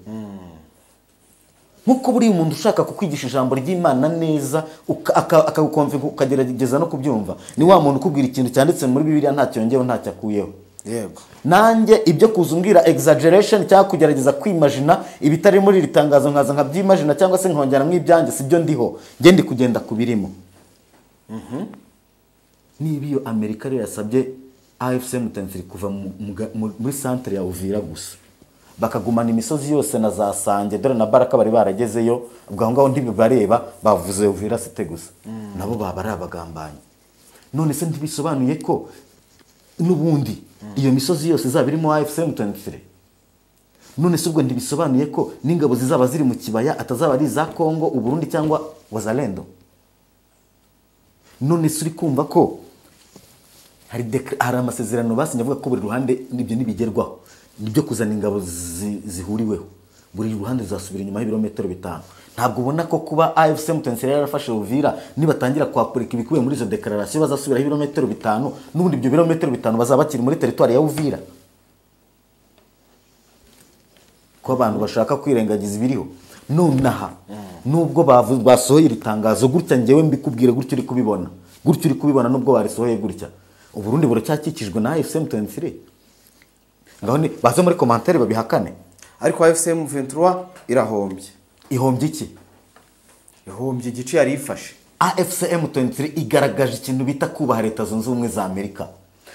Nkuko buri umuntu ushaka kukwigisha ijambo ry'Imana neza akagukonvinga ukagerageza no kubyumva, ni wa muntu ukubwira ikintu cyanditse muri Bibiliya ntacyo yongeyeho ntacyo akuyeho. Yego. Nanjye ibyo kuzumbwira exaggeration cyangwa kugerageza kwimagina ibitari muri iri tangazo nkaza nkabyimagina cyangwa se nkongera mwibyanjye, sibyo ndiho, nge ndi kugenda kubirimo. Niba iyo Amerika rero yasabye AFC M23 kuva muri centre ya Uvira gusa, bakagumana imisozi yose na za Sange, dore na Baraka bari baragezeyo, ubwo aho ngaho ntibibareba, bavuze Uvira Cité gusa, nabo baba ari abagambanyi. None se ntibisobanuye ko n'ubundi iyo misozi yose izaba irimo AFC M23? None se ubwo ntibisobanuye ko n'ingabo zizaba ziri mu kibaya atazaba ari za Kongo, Uburundi cyangwa Wazalendo? None se uri kumva ko hari amasezerano basinye avuga ko buri ruhande nibyo nibigerwaho, nibyo kuzana ingabo zihuriweho, buri ruhande ruzasubira inyuma y'ibirometero 5. Ntabwo ubona ko kuba AFC M23 yarafashe Uvira, nibatangira kwapurika ibikubiye muri izo declaration bazasubiraho ibirometero 5, n'ubundi ibyo birometero 5 bazaba bakiri muri territoire ya Uvira? Ko abantu bashaka kwirengagiza ibiriho nonaha, nubwo basohoye iri tangazo gutya, ngewe mbikubwire gutya uri kubibona, gutya uri kubibona, nubwo barisohoye gutya, Uburundi buracyakikijwe na AFC M23. Ngaho ni baze muri commentaire babihakane. Ariko AFC M23 irahombye. Ihombye iki? Ihombye igice yari ifashe. AFC M23 igaragaje ikintu bita kubaha Leta Zunze Ubumwe za Amerika.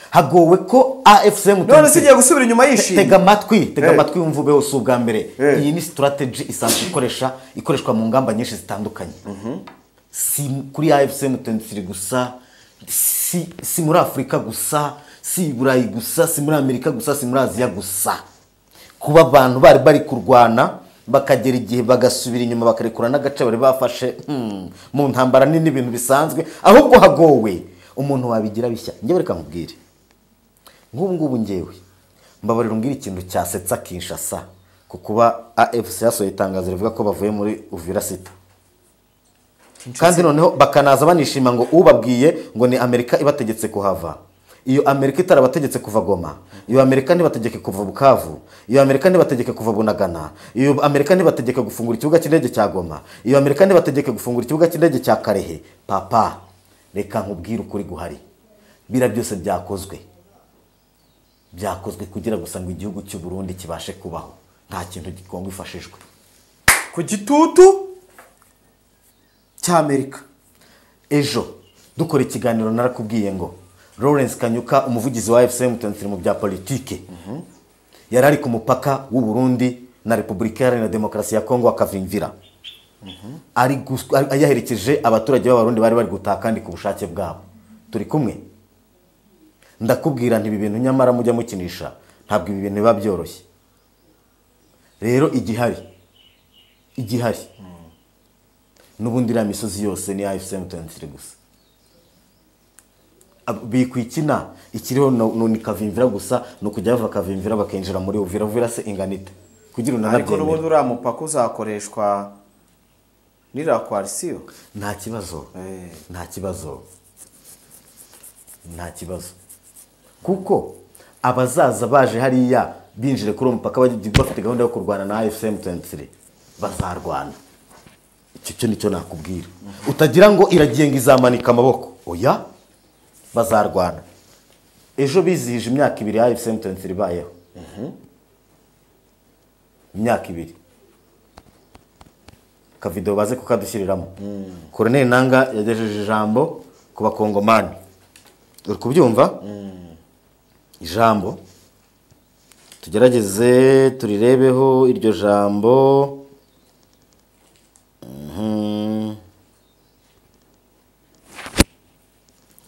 Hagowe ko AFC M23 none sigiye gusubira inyuma yishimye. Tega amatwi, tega amatwi wumve hose ubwa mbere. Iyi ni strategy isanzwe ikoreshwa mu ngamba nyinshi zitandukanye. Si kuri AFC M23 gusa, si muri Afrika gusa, si Burayi gusa, si muri Amerika gusa, si muri Aziya gusa. Kuba abantu bari bari kurwana bakagera igihe bagasubira inyuma bakarekura n'agace bari bafashe mu ntambara nini, ibintu bisanzwe. Ahubwo hagowe umuntu wabigira bishya. Njye reka nkubwire, nk'ubu ngubu ngewe mbabarira umbwire ikintu cyasetsa Kinshasa ku kuba AFC yasohoye itangazo rivuga ko bavuye muri Uvira Cité, kandi noneho bakanaza banishima ngo ubabwiye ngo ni Amerika ibategetse kuhava. Iyo Amerika itarabategetse kuva Goma, iyo Amerika ntibategeke kuva Bukavu, iyo Amerika ntibategeke kuva Bunagana, iyo Amerika ntibategeke gufungura ikibuga cy'indege cya Goma, iyo Amerika ntibategeke gufungura ikibuga cy'indege cya Karehe. Papa, reka nkubwire ukuri guhari. Bira byose byakozwe kugira gusa ngo igihugu cy'u Burundi kibashe kubaho. Nta kintu gikongo ifashijwe ku gitutu cya Amerika. Ejo dukora ikiganiro narakubwiye ngo Lawrence Kanyuka, umuvugizi wa AFC M23 mu bya politike, yari ari ku mupaka w'u Burundi na Repubulika Iharanira Demokarasi ya Kongo akavimvira, ari yaherekeje abaturage b'Abarundi bari bari gutaha kandi ku bushake bwabo. Turi kumwe, ndakubwira nti ibi bintu nyamara mujya mukinisha, ntabwo ibi bintu biba byoroshye. Rero igihari n'ubundi iriya misozi yose ni AFC M23 gusa. Bikwikina ikiriho ni Kavimvira gusa, no kujya bava Kavimvira bakinjira muri Uvira. Uvira se inganite kugira unanabyemere. Ariko n'ubundi uriya mupaka uzakoreshwa n'iriya coalition. Nta kibazo, nta kibazo, nta kibazo, kuko abazaza baje hariya binjire kuri uwo mupaka bafite gahunda yo kurwana na AFC M23 bazarwana. Icyo nicyo nakubwira. Utagira ngo iragiye ngo izamanika amaboko, oya, bazarwana. Ejo bizihije imyaka 2 AFC M23 ibayeho. Imyaka 2. Kavideo baze kukadushyiriramo. Colonel Nanga yagejeje ijambo ku bakongomani. Uri kubyumva? Ijambo tugerageze turirebeho iryo jambo.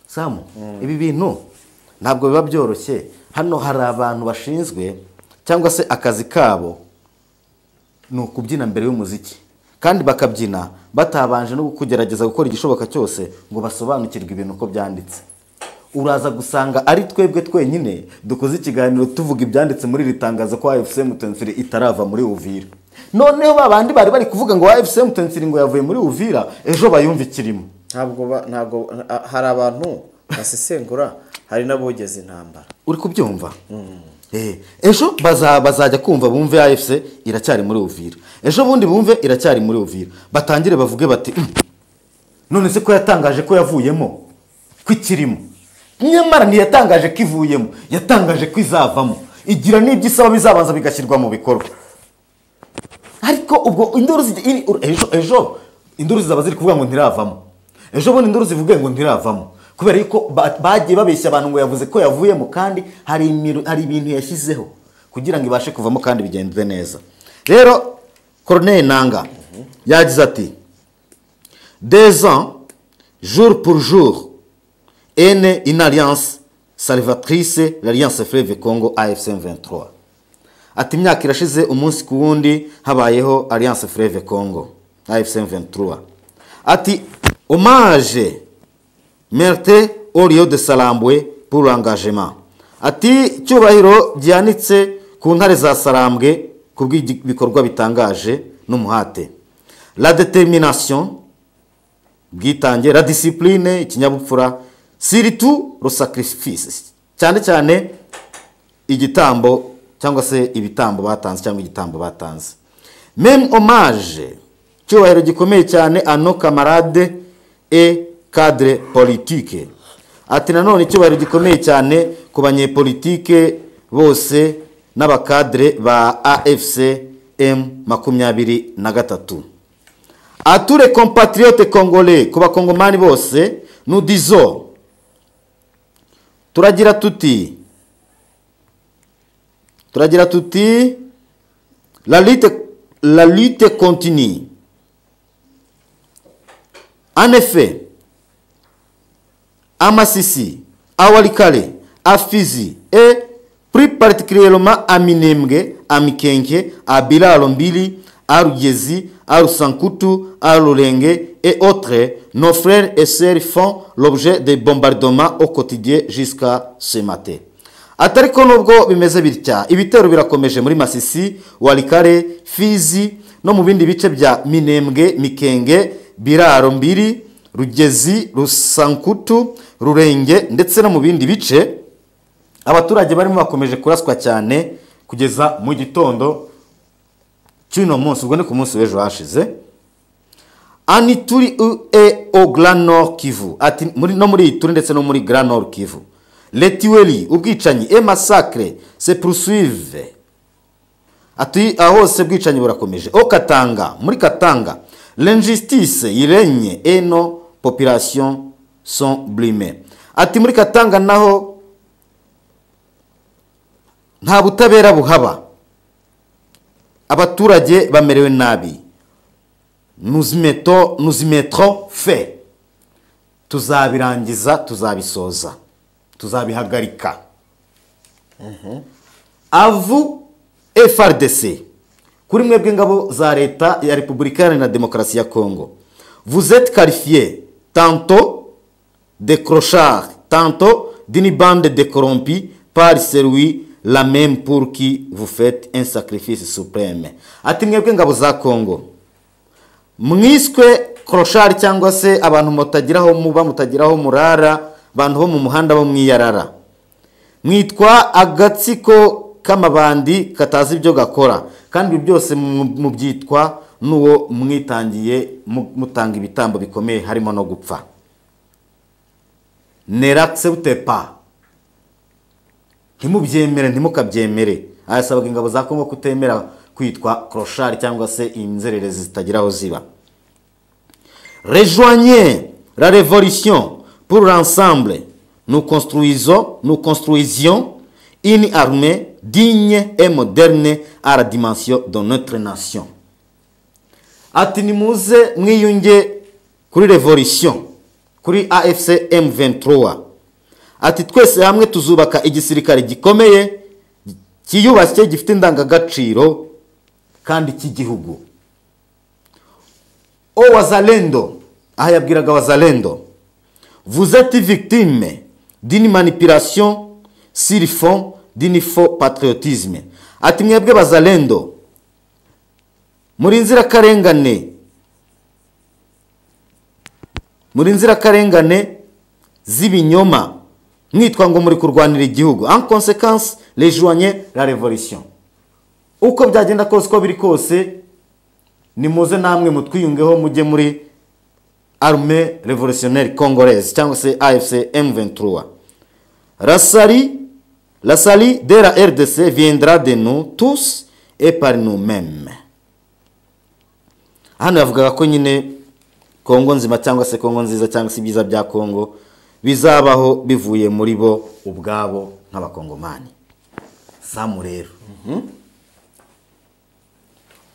Samu, ibi bintu ntabwo biba byoroshye. Hano hari abantu bashinzwe cyangwa se akazi kabo ni ukubyina mbere y'umuziki, kandi bakabyina batabanje no kugerageza gukora igishoboka cyose ngo basobanukirwe ibintu uko byanditse. Uraza gusanga ari twebwe twenyine dukoze ikiganiro tuvuga ibyanditse muri iri tangazo ko AFC M23 itarava muri Uvira. Noneho babandi bari bari kuvuga ngo AFC M23 ngo yavuye muri Uvira, ejo bayumva ikirimo. Ntabwo hari abantu basesengura, hari n'abogeza intambara. Uri kubyumva? Ejo bazajya kumva bumve AFC iracyari muri Uvira, ejo bundi bumve iracyari muri Uvira, batangire bavuge bati none se ko yatangaje ko yavuyemo kwikirimo? Nyamara ntiyatangaje ko ivuyemo, yatangaje ko izavamo, igira n'ibyo isaba bizabanza bigashyirwa mu bikorwa. Ariko ubwo induru ejo induru zizaba ziri kuvuga ngo ntiravamo, ejo bundi induru zivuge ngo ntiravamo, kubera yuko bagiye babeshya abantu ngo yavuze ko yavuyemo, kandi hari ibintu yashyizeho kugira ngo ibashe kuvamo kandi bigenze neza. Rero Corneille Nangaa yagize ati: "2 ans jour pour jour une alliance salvatrice, l'alliance Fleuve Congo AFC M23." Ati imyaka irashize umunsi ku wundi habayeho alliance Fleuve Congo AFC M23. Ati hommage mérité au lieu de Salambwe pour l'engagement. Ati cyubahiro gihanitse ku ntare za Sarambwe kubw'ibikorwa bitangaje n'umuhate. La détermination, bwitange, la discipline, ikinyabupfura, surtout le sacrifice, cyane cyane igitambo cyangwa se ibitambo batanze cyangwa igitambo batanze. Même hommage, cyubahiro gikomeye cyane à nos camarades et cadre politique. Ati nanone icyubahiro gikomeye cyane ku banyepolitike bose n'abakadre ba AFC M23. À tous les compatriotes congolais, ku bakongomani bose, nous disons, turagira tuti la lutte continue. En effet, à Masisi, à Walikale, à Fizi et plus particulièrement à Minembwe, à Mikenke, à Bilalombili, à Rugezi, à Rusankutu, à Rulenge et autres, nos frères et sœurs font l'objet de bombardements au quotidien jusqu'à ce matin. Atariko nubwo bimeze bitya, ibitero birakomeje muri Masisi, Walikale, Fizi no mu bindi bice bya Minembwe, Mikenge, Biraro Mbiri, Rugezi, Rusankutu, Rurenge ndetse no mu bindi bice. Abaturage barimo bakomeje kuraswa cyane kugeza mu gitondo cy'uno munsi, ubwo ni ku munsi w'ejo hashize. Anituri e au Grand Nord Kivu, ati muri no muri Ituri ndetse no muri Grand Nord Kivu, les tueries, ubwicanyi et massacre se poursuivent. Ati ahose ubwicanyi burakomeje. Au Katanga, muri Katanga, l'injustice irègne et nos populations sont brimées. Ati muri Katanga naho nta butabera buhaba, abaturage bamerewe nabi. Nous y mettrons fin. Tuzabirangiza, tuzabisoza, tuzabihagarika. À vous FARDC, kuri mwebwe ngabo za leta ya Repubulika Iharanira Demokarasi ya Congo, vous êtes qualifiés tantôt de crochards, tantôt d'une bande de corrompus par celui la même pour qui vous faites un sacrifice suprême. Ati mwebwe ngabo za Congo mwiswe crochard cyangwa se abantu mutagiraho muba, mutagiraho murara, abantu bo mu muhanda bo mwiyarara, mwitwa agatsiko k'amabandi katazi ibyo gakora, kandi ibi byose mubyitwa n'uwo mwitangiye mutanga ibitambo bikomeye harimo no gupfa. Ne l'acceptez pas, ntimubyemere, ntimukabyemere. Ayasabaga ingabo za Kongo kutemera kwitwa crochard cyangwa se inzererezi zitagiraho ziba. Rejoignez la révolution pour l'ensemble. Nous construisions une armée digne et moderne à la dimension de notre nation. Ati nimuze mwiyunge kuri revolution, kuri AFC M23. Ati twese hamwe tuzubaka igisirikare gikomeye cyiyubashye, gifite indangagaciro kandi cy'igihugu. O wazalendo, aha yabwiraga wazalendo, vous êtes victime d'une manipulation sur fond d'une faux patriotisme. Ati mwebwe bazalendo muri nzirakarengane, muri nzirakarengane z'ibinyoma, mwitwa ngo muri kurwanira igihugu. En conséquence, rejoignez la révolution. Uko byagenda kose, uko biri kose, nimuze namwe mutwiyungeho mujye muri armée révolutionnaire congolaise cyangwa se AFC M23. La salut de la RDC viendra de nous tous et par nous-mêmes. Hano yavugaga ko nyine Kongo nzima cyangwa se Kongo nziza cyangwa se ibyiza bya Kongo bizabaho bivuye muri bo ubwabo nk'abakongomani. Samu rero,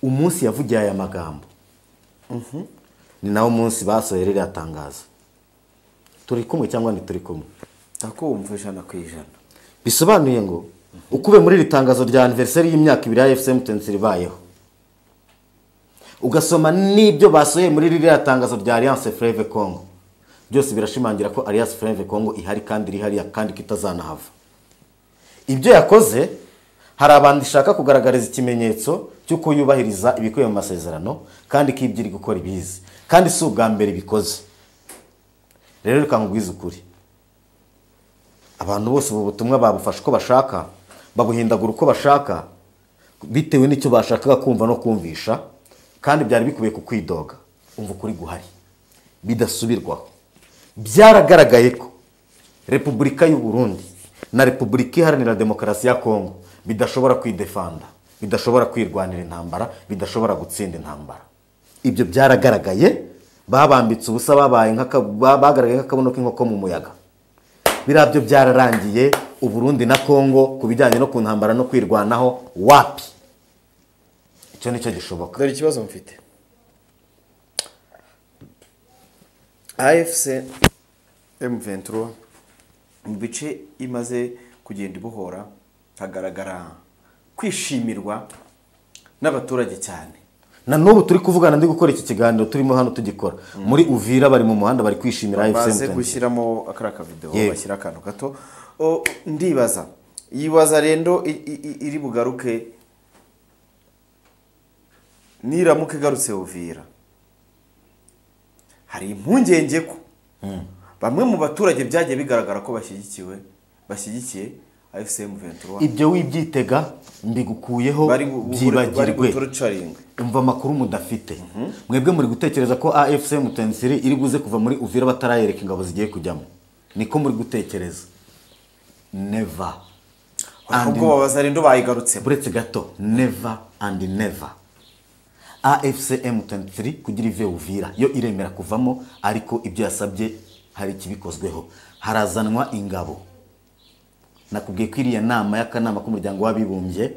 umunsi yavugiye aya magambo ni nawo munsi basohoye ririya tangazo. Turi kumwe cyangwa ntituri kumwe? Ndakumva 100%. Bisobanuye ngo ukube muri iri tangazo rya anniversaire y'imyaka 2 ya AFC M23 ibayeho, ugasoma n'ibyo basohoye muri ririya tangazo rya Alliance Fleuve Congo, byose birashimangira ko Alliance Fleuve Congo ihari kandi iri hariya kandi kitazanahava. Ibyo yakoze, hari abantu ishaka kugaragariza ikimenyetso cy'uko yubahiriza ibikubiye mu masezerano kandi ko ibyo iri gukora ibizi, kandi si ubwa mbere bikoze. Rero reka nkubwize ukuri, abantu bose ubu butumwa babufashe uko bashaka, babuhindagura uko bashaka bitewe n'icyo bashakaga kumva no kumvisha, kandi byari bikubiye ku kwidoga. Umva ukuri guhari bidasubirwaho. Byaragaragaye ko Repubulika y'u Burundi na Repubulika Iharanira Demokarasi ya Kongo bidashobora kwidefanda, bidashobora kwirwanira intambara, bidashobora gutsinda intambara. Ibyo byaragaragaye, babambitse ubusa, babaye bagaragaye nk'akabuno k'inkoko mu muyaga. Biriya byo byararangiye. U Burundi na Kongo ku bijyanye no ku ntambara no kwirwanaho wapi, icyo nicyo gishoboka. Dore ikibazo mfite, AFC M23 mu bice imaze kugenda ibohora hagaragara kwishimirwa n'abaturage cyane. Na n'ubu turi kuvugana, ndi gukora iki kiganiro turimo hano tugikora muri Uvira, bari mu muhanda bari kwishimira AFC baze M23. Gushyiramo akara kavideo, Yego. bashyira akantu gato. O, ndibaza yibaza rendo iri bugaruke, niramuka igarutse Uvira, hari impungenge ko bamwe mu baturage byagiye bigaragara ko bashyigikiwe, bashyigikiye AFC M23 Ibyo wibyitega, mbigukuyeho, bari byibagirwe. Gutorcaringa. Umva amakuru mudafite. Mwebwe muri gutekereza ko AFC M23 iri buze kuva muri Uvira batarayereka ingabo zigiye kujyamo, niko muri gutekereza? Never. And Ahubwo babaza rendo bayigarutsemo. Buretse gato, never and never. AFC M23 kugira ive Uvira, yo iremera kuvamo, ariko ibyo yasabye hari ikibikozweho, harazanwa ingabo. Nakubwiye ko iriya nama y'akanama k'umuryango w'abibumbye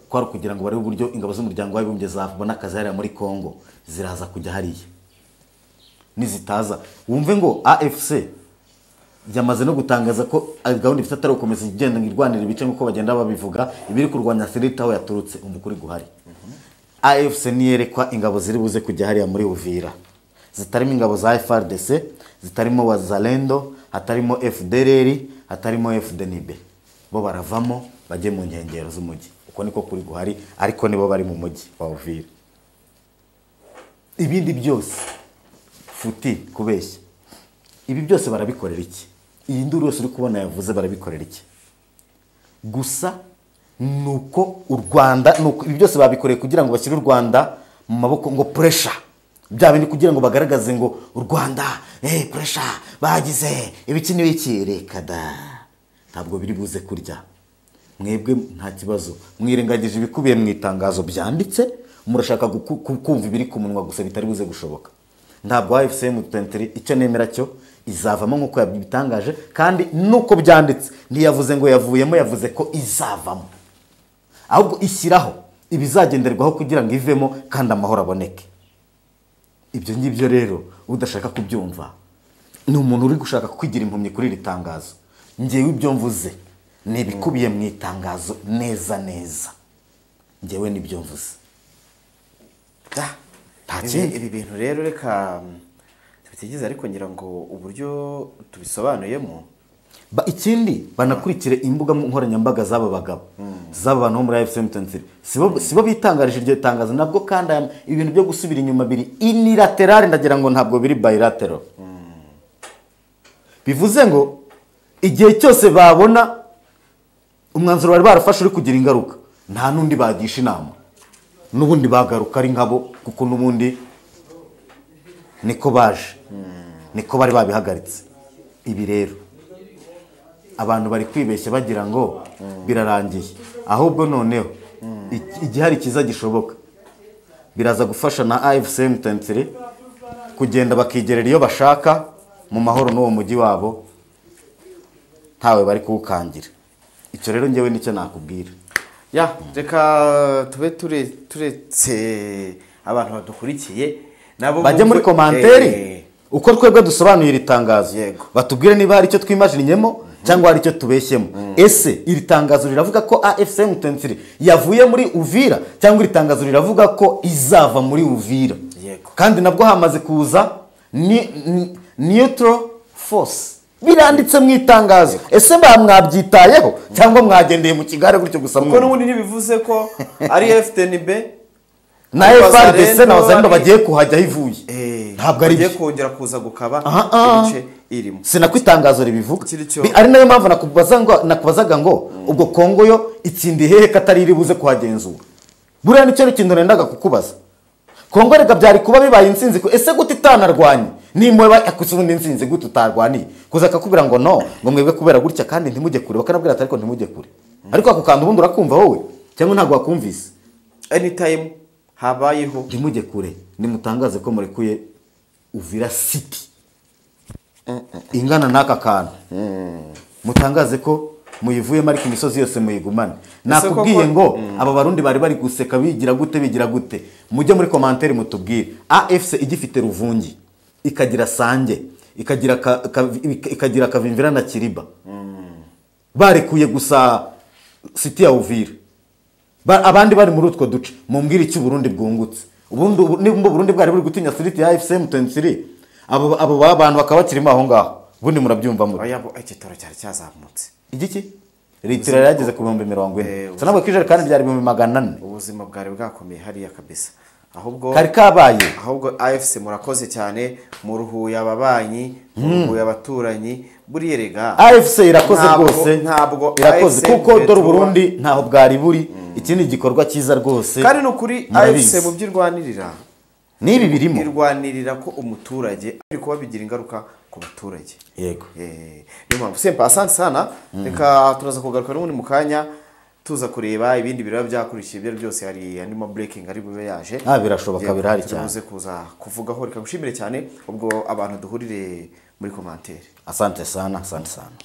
kwari ukugira ngo barebe uburyo ingabo z'umuryango w'abibumbye zabona akazi hariya muri Congo. Ziraza kujya hariya nizitaza, wumve ngo AFC yamaze no gutangaza ko gahunda ifite atari ugukomeza igenda ngo irwanira ibice nk'uko bagenda babivuga, ibiri kurwanya serita aho yaturutse. Umva ukuri guhari, AFC niyerekwa ingabo ziri buze kujya hariya muri Uvira zitarimo ingabo za FARDC, zitarimo Wazalendo, hatarimo FDLR, hatarimo FDNB, bo baravamo bajye mu nkengero z'umujyi. Uko niko kuri guhari, ariko nibo bari mu mujyi wa Uvira. Ibindi byose futi kubeshya. Ibi byose barabikorera iki? Iyi nduru yose uri kubona yavuze barabikorera iki? Gusa nuko u Rwanda, nuko ibi byose babikoreye kugira ngo bashyire u Rwanda mu maboko, ngo pressure, bya bindi kugira ngo bagaragaze ngo u Rwanda pressure bagize ibiki n'ibiki. Reka da, ntabwo biri buze kurya. Mwebwe nta kibazo, mwirengagije ibikubiye mu itangazo byanditse, murashaka kumva ibiri ku munwa gusa, bitari buze gushoboka. Ntabwo AFC M23, icyo nemera cyo Izavamo nk'uko yabitangaje kandi nuko byanditse, ntiyavuze ngo yavuyemo, yavuze ko izavamo, ahubwo ishyiraho ibizagenderwaho kugira ngo ivemo kandi amahoro aboneke. Ibyo ngibyo rero udashaka kubyumva ni umuntu uri gushaka kwigira impumyi kuri iri tangazo. Ngewe ibyo mvuze ni ibikubiye mu itangazo neza neza, ngewe nibyo mvuze. Ibi bintu rero reka tubitigeze, ariko ngira ngo uburyo tubisobanuyemo. Ikindi banakurikire imbuga nkoranyambaga z'aba bagabo, z'aba bantu bo muri AFC M23, sibo bitangarije iryo tangazo nabwo, kandi ibintu byo gusubira inyuma biri unilateral, ndagira ngo ntabwo biri bilateral. Bivuze ngo igihe cyose babona umwanzuro bari barafashe uri kugira ingaruka, nta n'undi bagisha inama, n'ubundi bagaruka ari nkabo, kuko n'ubundi niko baje, niko bari babihagaritse. Ibi rero abantu bari kwibeshya bagira ngo birarangiye, ahubwo noneho igihari kiza gishoboka biraza gufasha na AFC M23 kugenda bakigerera iyo bashaka mu mahoro n'uwo mujyi wabo, ntawe bari kuwukangira. Icyo rero ngewe nicyo nakubwira. Ya, reka tube turetse abantu badukurikiye nabo bajye muri komanteri uko twebwe dusobanuye iri tangazo, batubwire niba hari icyo twimajininyemo cyangwa hari icyo tubeshyemo. Ese iri tangazo riravuga ko AFC M23 yavuye muri Uvira, cyangwa iri tangazo riravuga ko izava muri Uvira? Kandi nabwo hamaze kuza neutral force, biranditse mu itangazo. Ese mba mwabyitayeho cyangwa mwagendeye mu kigare gutyo gusa? Kuko n'ubundi ntibivuze ko ari FDNB na FARDC na Wazalendo bagiye kuhajya ivuye, ntabwo ari bagiye kongera kuza gukaba ibice irimo. Sinako itangazo ribivuga, ari nayo mpamvu nakubazaga ngo ubwo Kongo yo itsinda hehe katari iri buze kuhagenzura. Buriya nicyo kintu nendaga kukubaza. Kongo rega byari kuba bibaye insinzi ko ese gute itanarwanye, nimwe bakusubundi insinzi gute utarwaniye, kuza akakubwira ngo no, ngo mwebwe kubera gutya kandi ntimujye kure, bakanabwira ati ariko ntimujye kure, ariko ako kantu ubundi urakumva wowe cyangwa ntabwo wakumvise? Anytime habayeho ntimujye kure, nimutangaze ko murekuye Uvira City ingana n'aka kantu, mutangaze ko muyivuyemo ariko imisozi yose muyigumane. Nakubwiye ngo aba barundi bari bari guseka bigira gute bigira gute. Mujye muri commentaire mutubwire, AFC igifite Ruvungi, ikagira Sange, ikagira Kavimvira na Kiriba, barekuye gusa City ya Uvira, abandi bari muri utwo duce, mumbwire icyo Burundi bwungutse. Ubundi nimba Burundi bwari buri gutinya City ya AFC M23, abo bantu bakaba bakirimo aho ngaho, ubundi murabyumva muri oya bo igitoro cyari cyazamutse. Igiki litiro yarageze ku 40,000, sanabwo kijerekani byari 400,000. Ubuzima bwari bwakomeye hariya kabisa, ahubwo kari kabaye. Ahubwo AFC murakoze cyane, muruhuye ababanyi, muruhuye abaturanyi, buriye rega AFC irakoze rwose, ntabwo irakoze kuko dore Burundi ntaho bwari buri. Ikindi gikorwa cyiza rwose kandi nukuri AFC mu byirwanirira nibi birimo irwanirira ko umuturage ari kuba bigira ingaruka ku baturage. Yego, niyo mpamvu sempa asante sana. Reka turaza kugaruka n'ubundi mu kanya tuza kureba ibindi biraba byakurikiye ibyo byose, hari andi ma breaking ari bube yaje. Birashoboka, birahari cyane, tuze kuza kuvugaho. Reka gushimire cyane ubwo abantu duhurire muri commentaire. Asante sana, asante sana.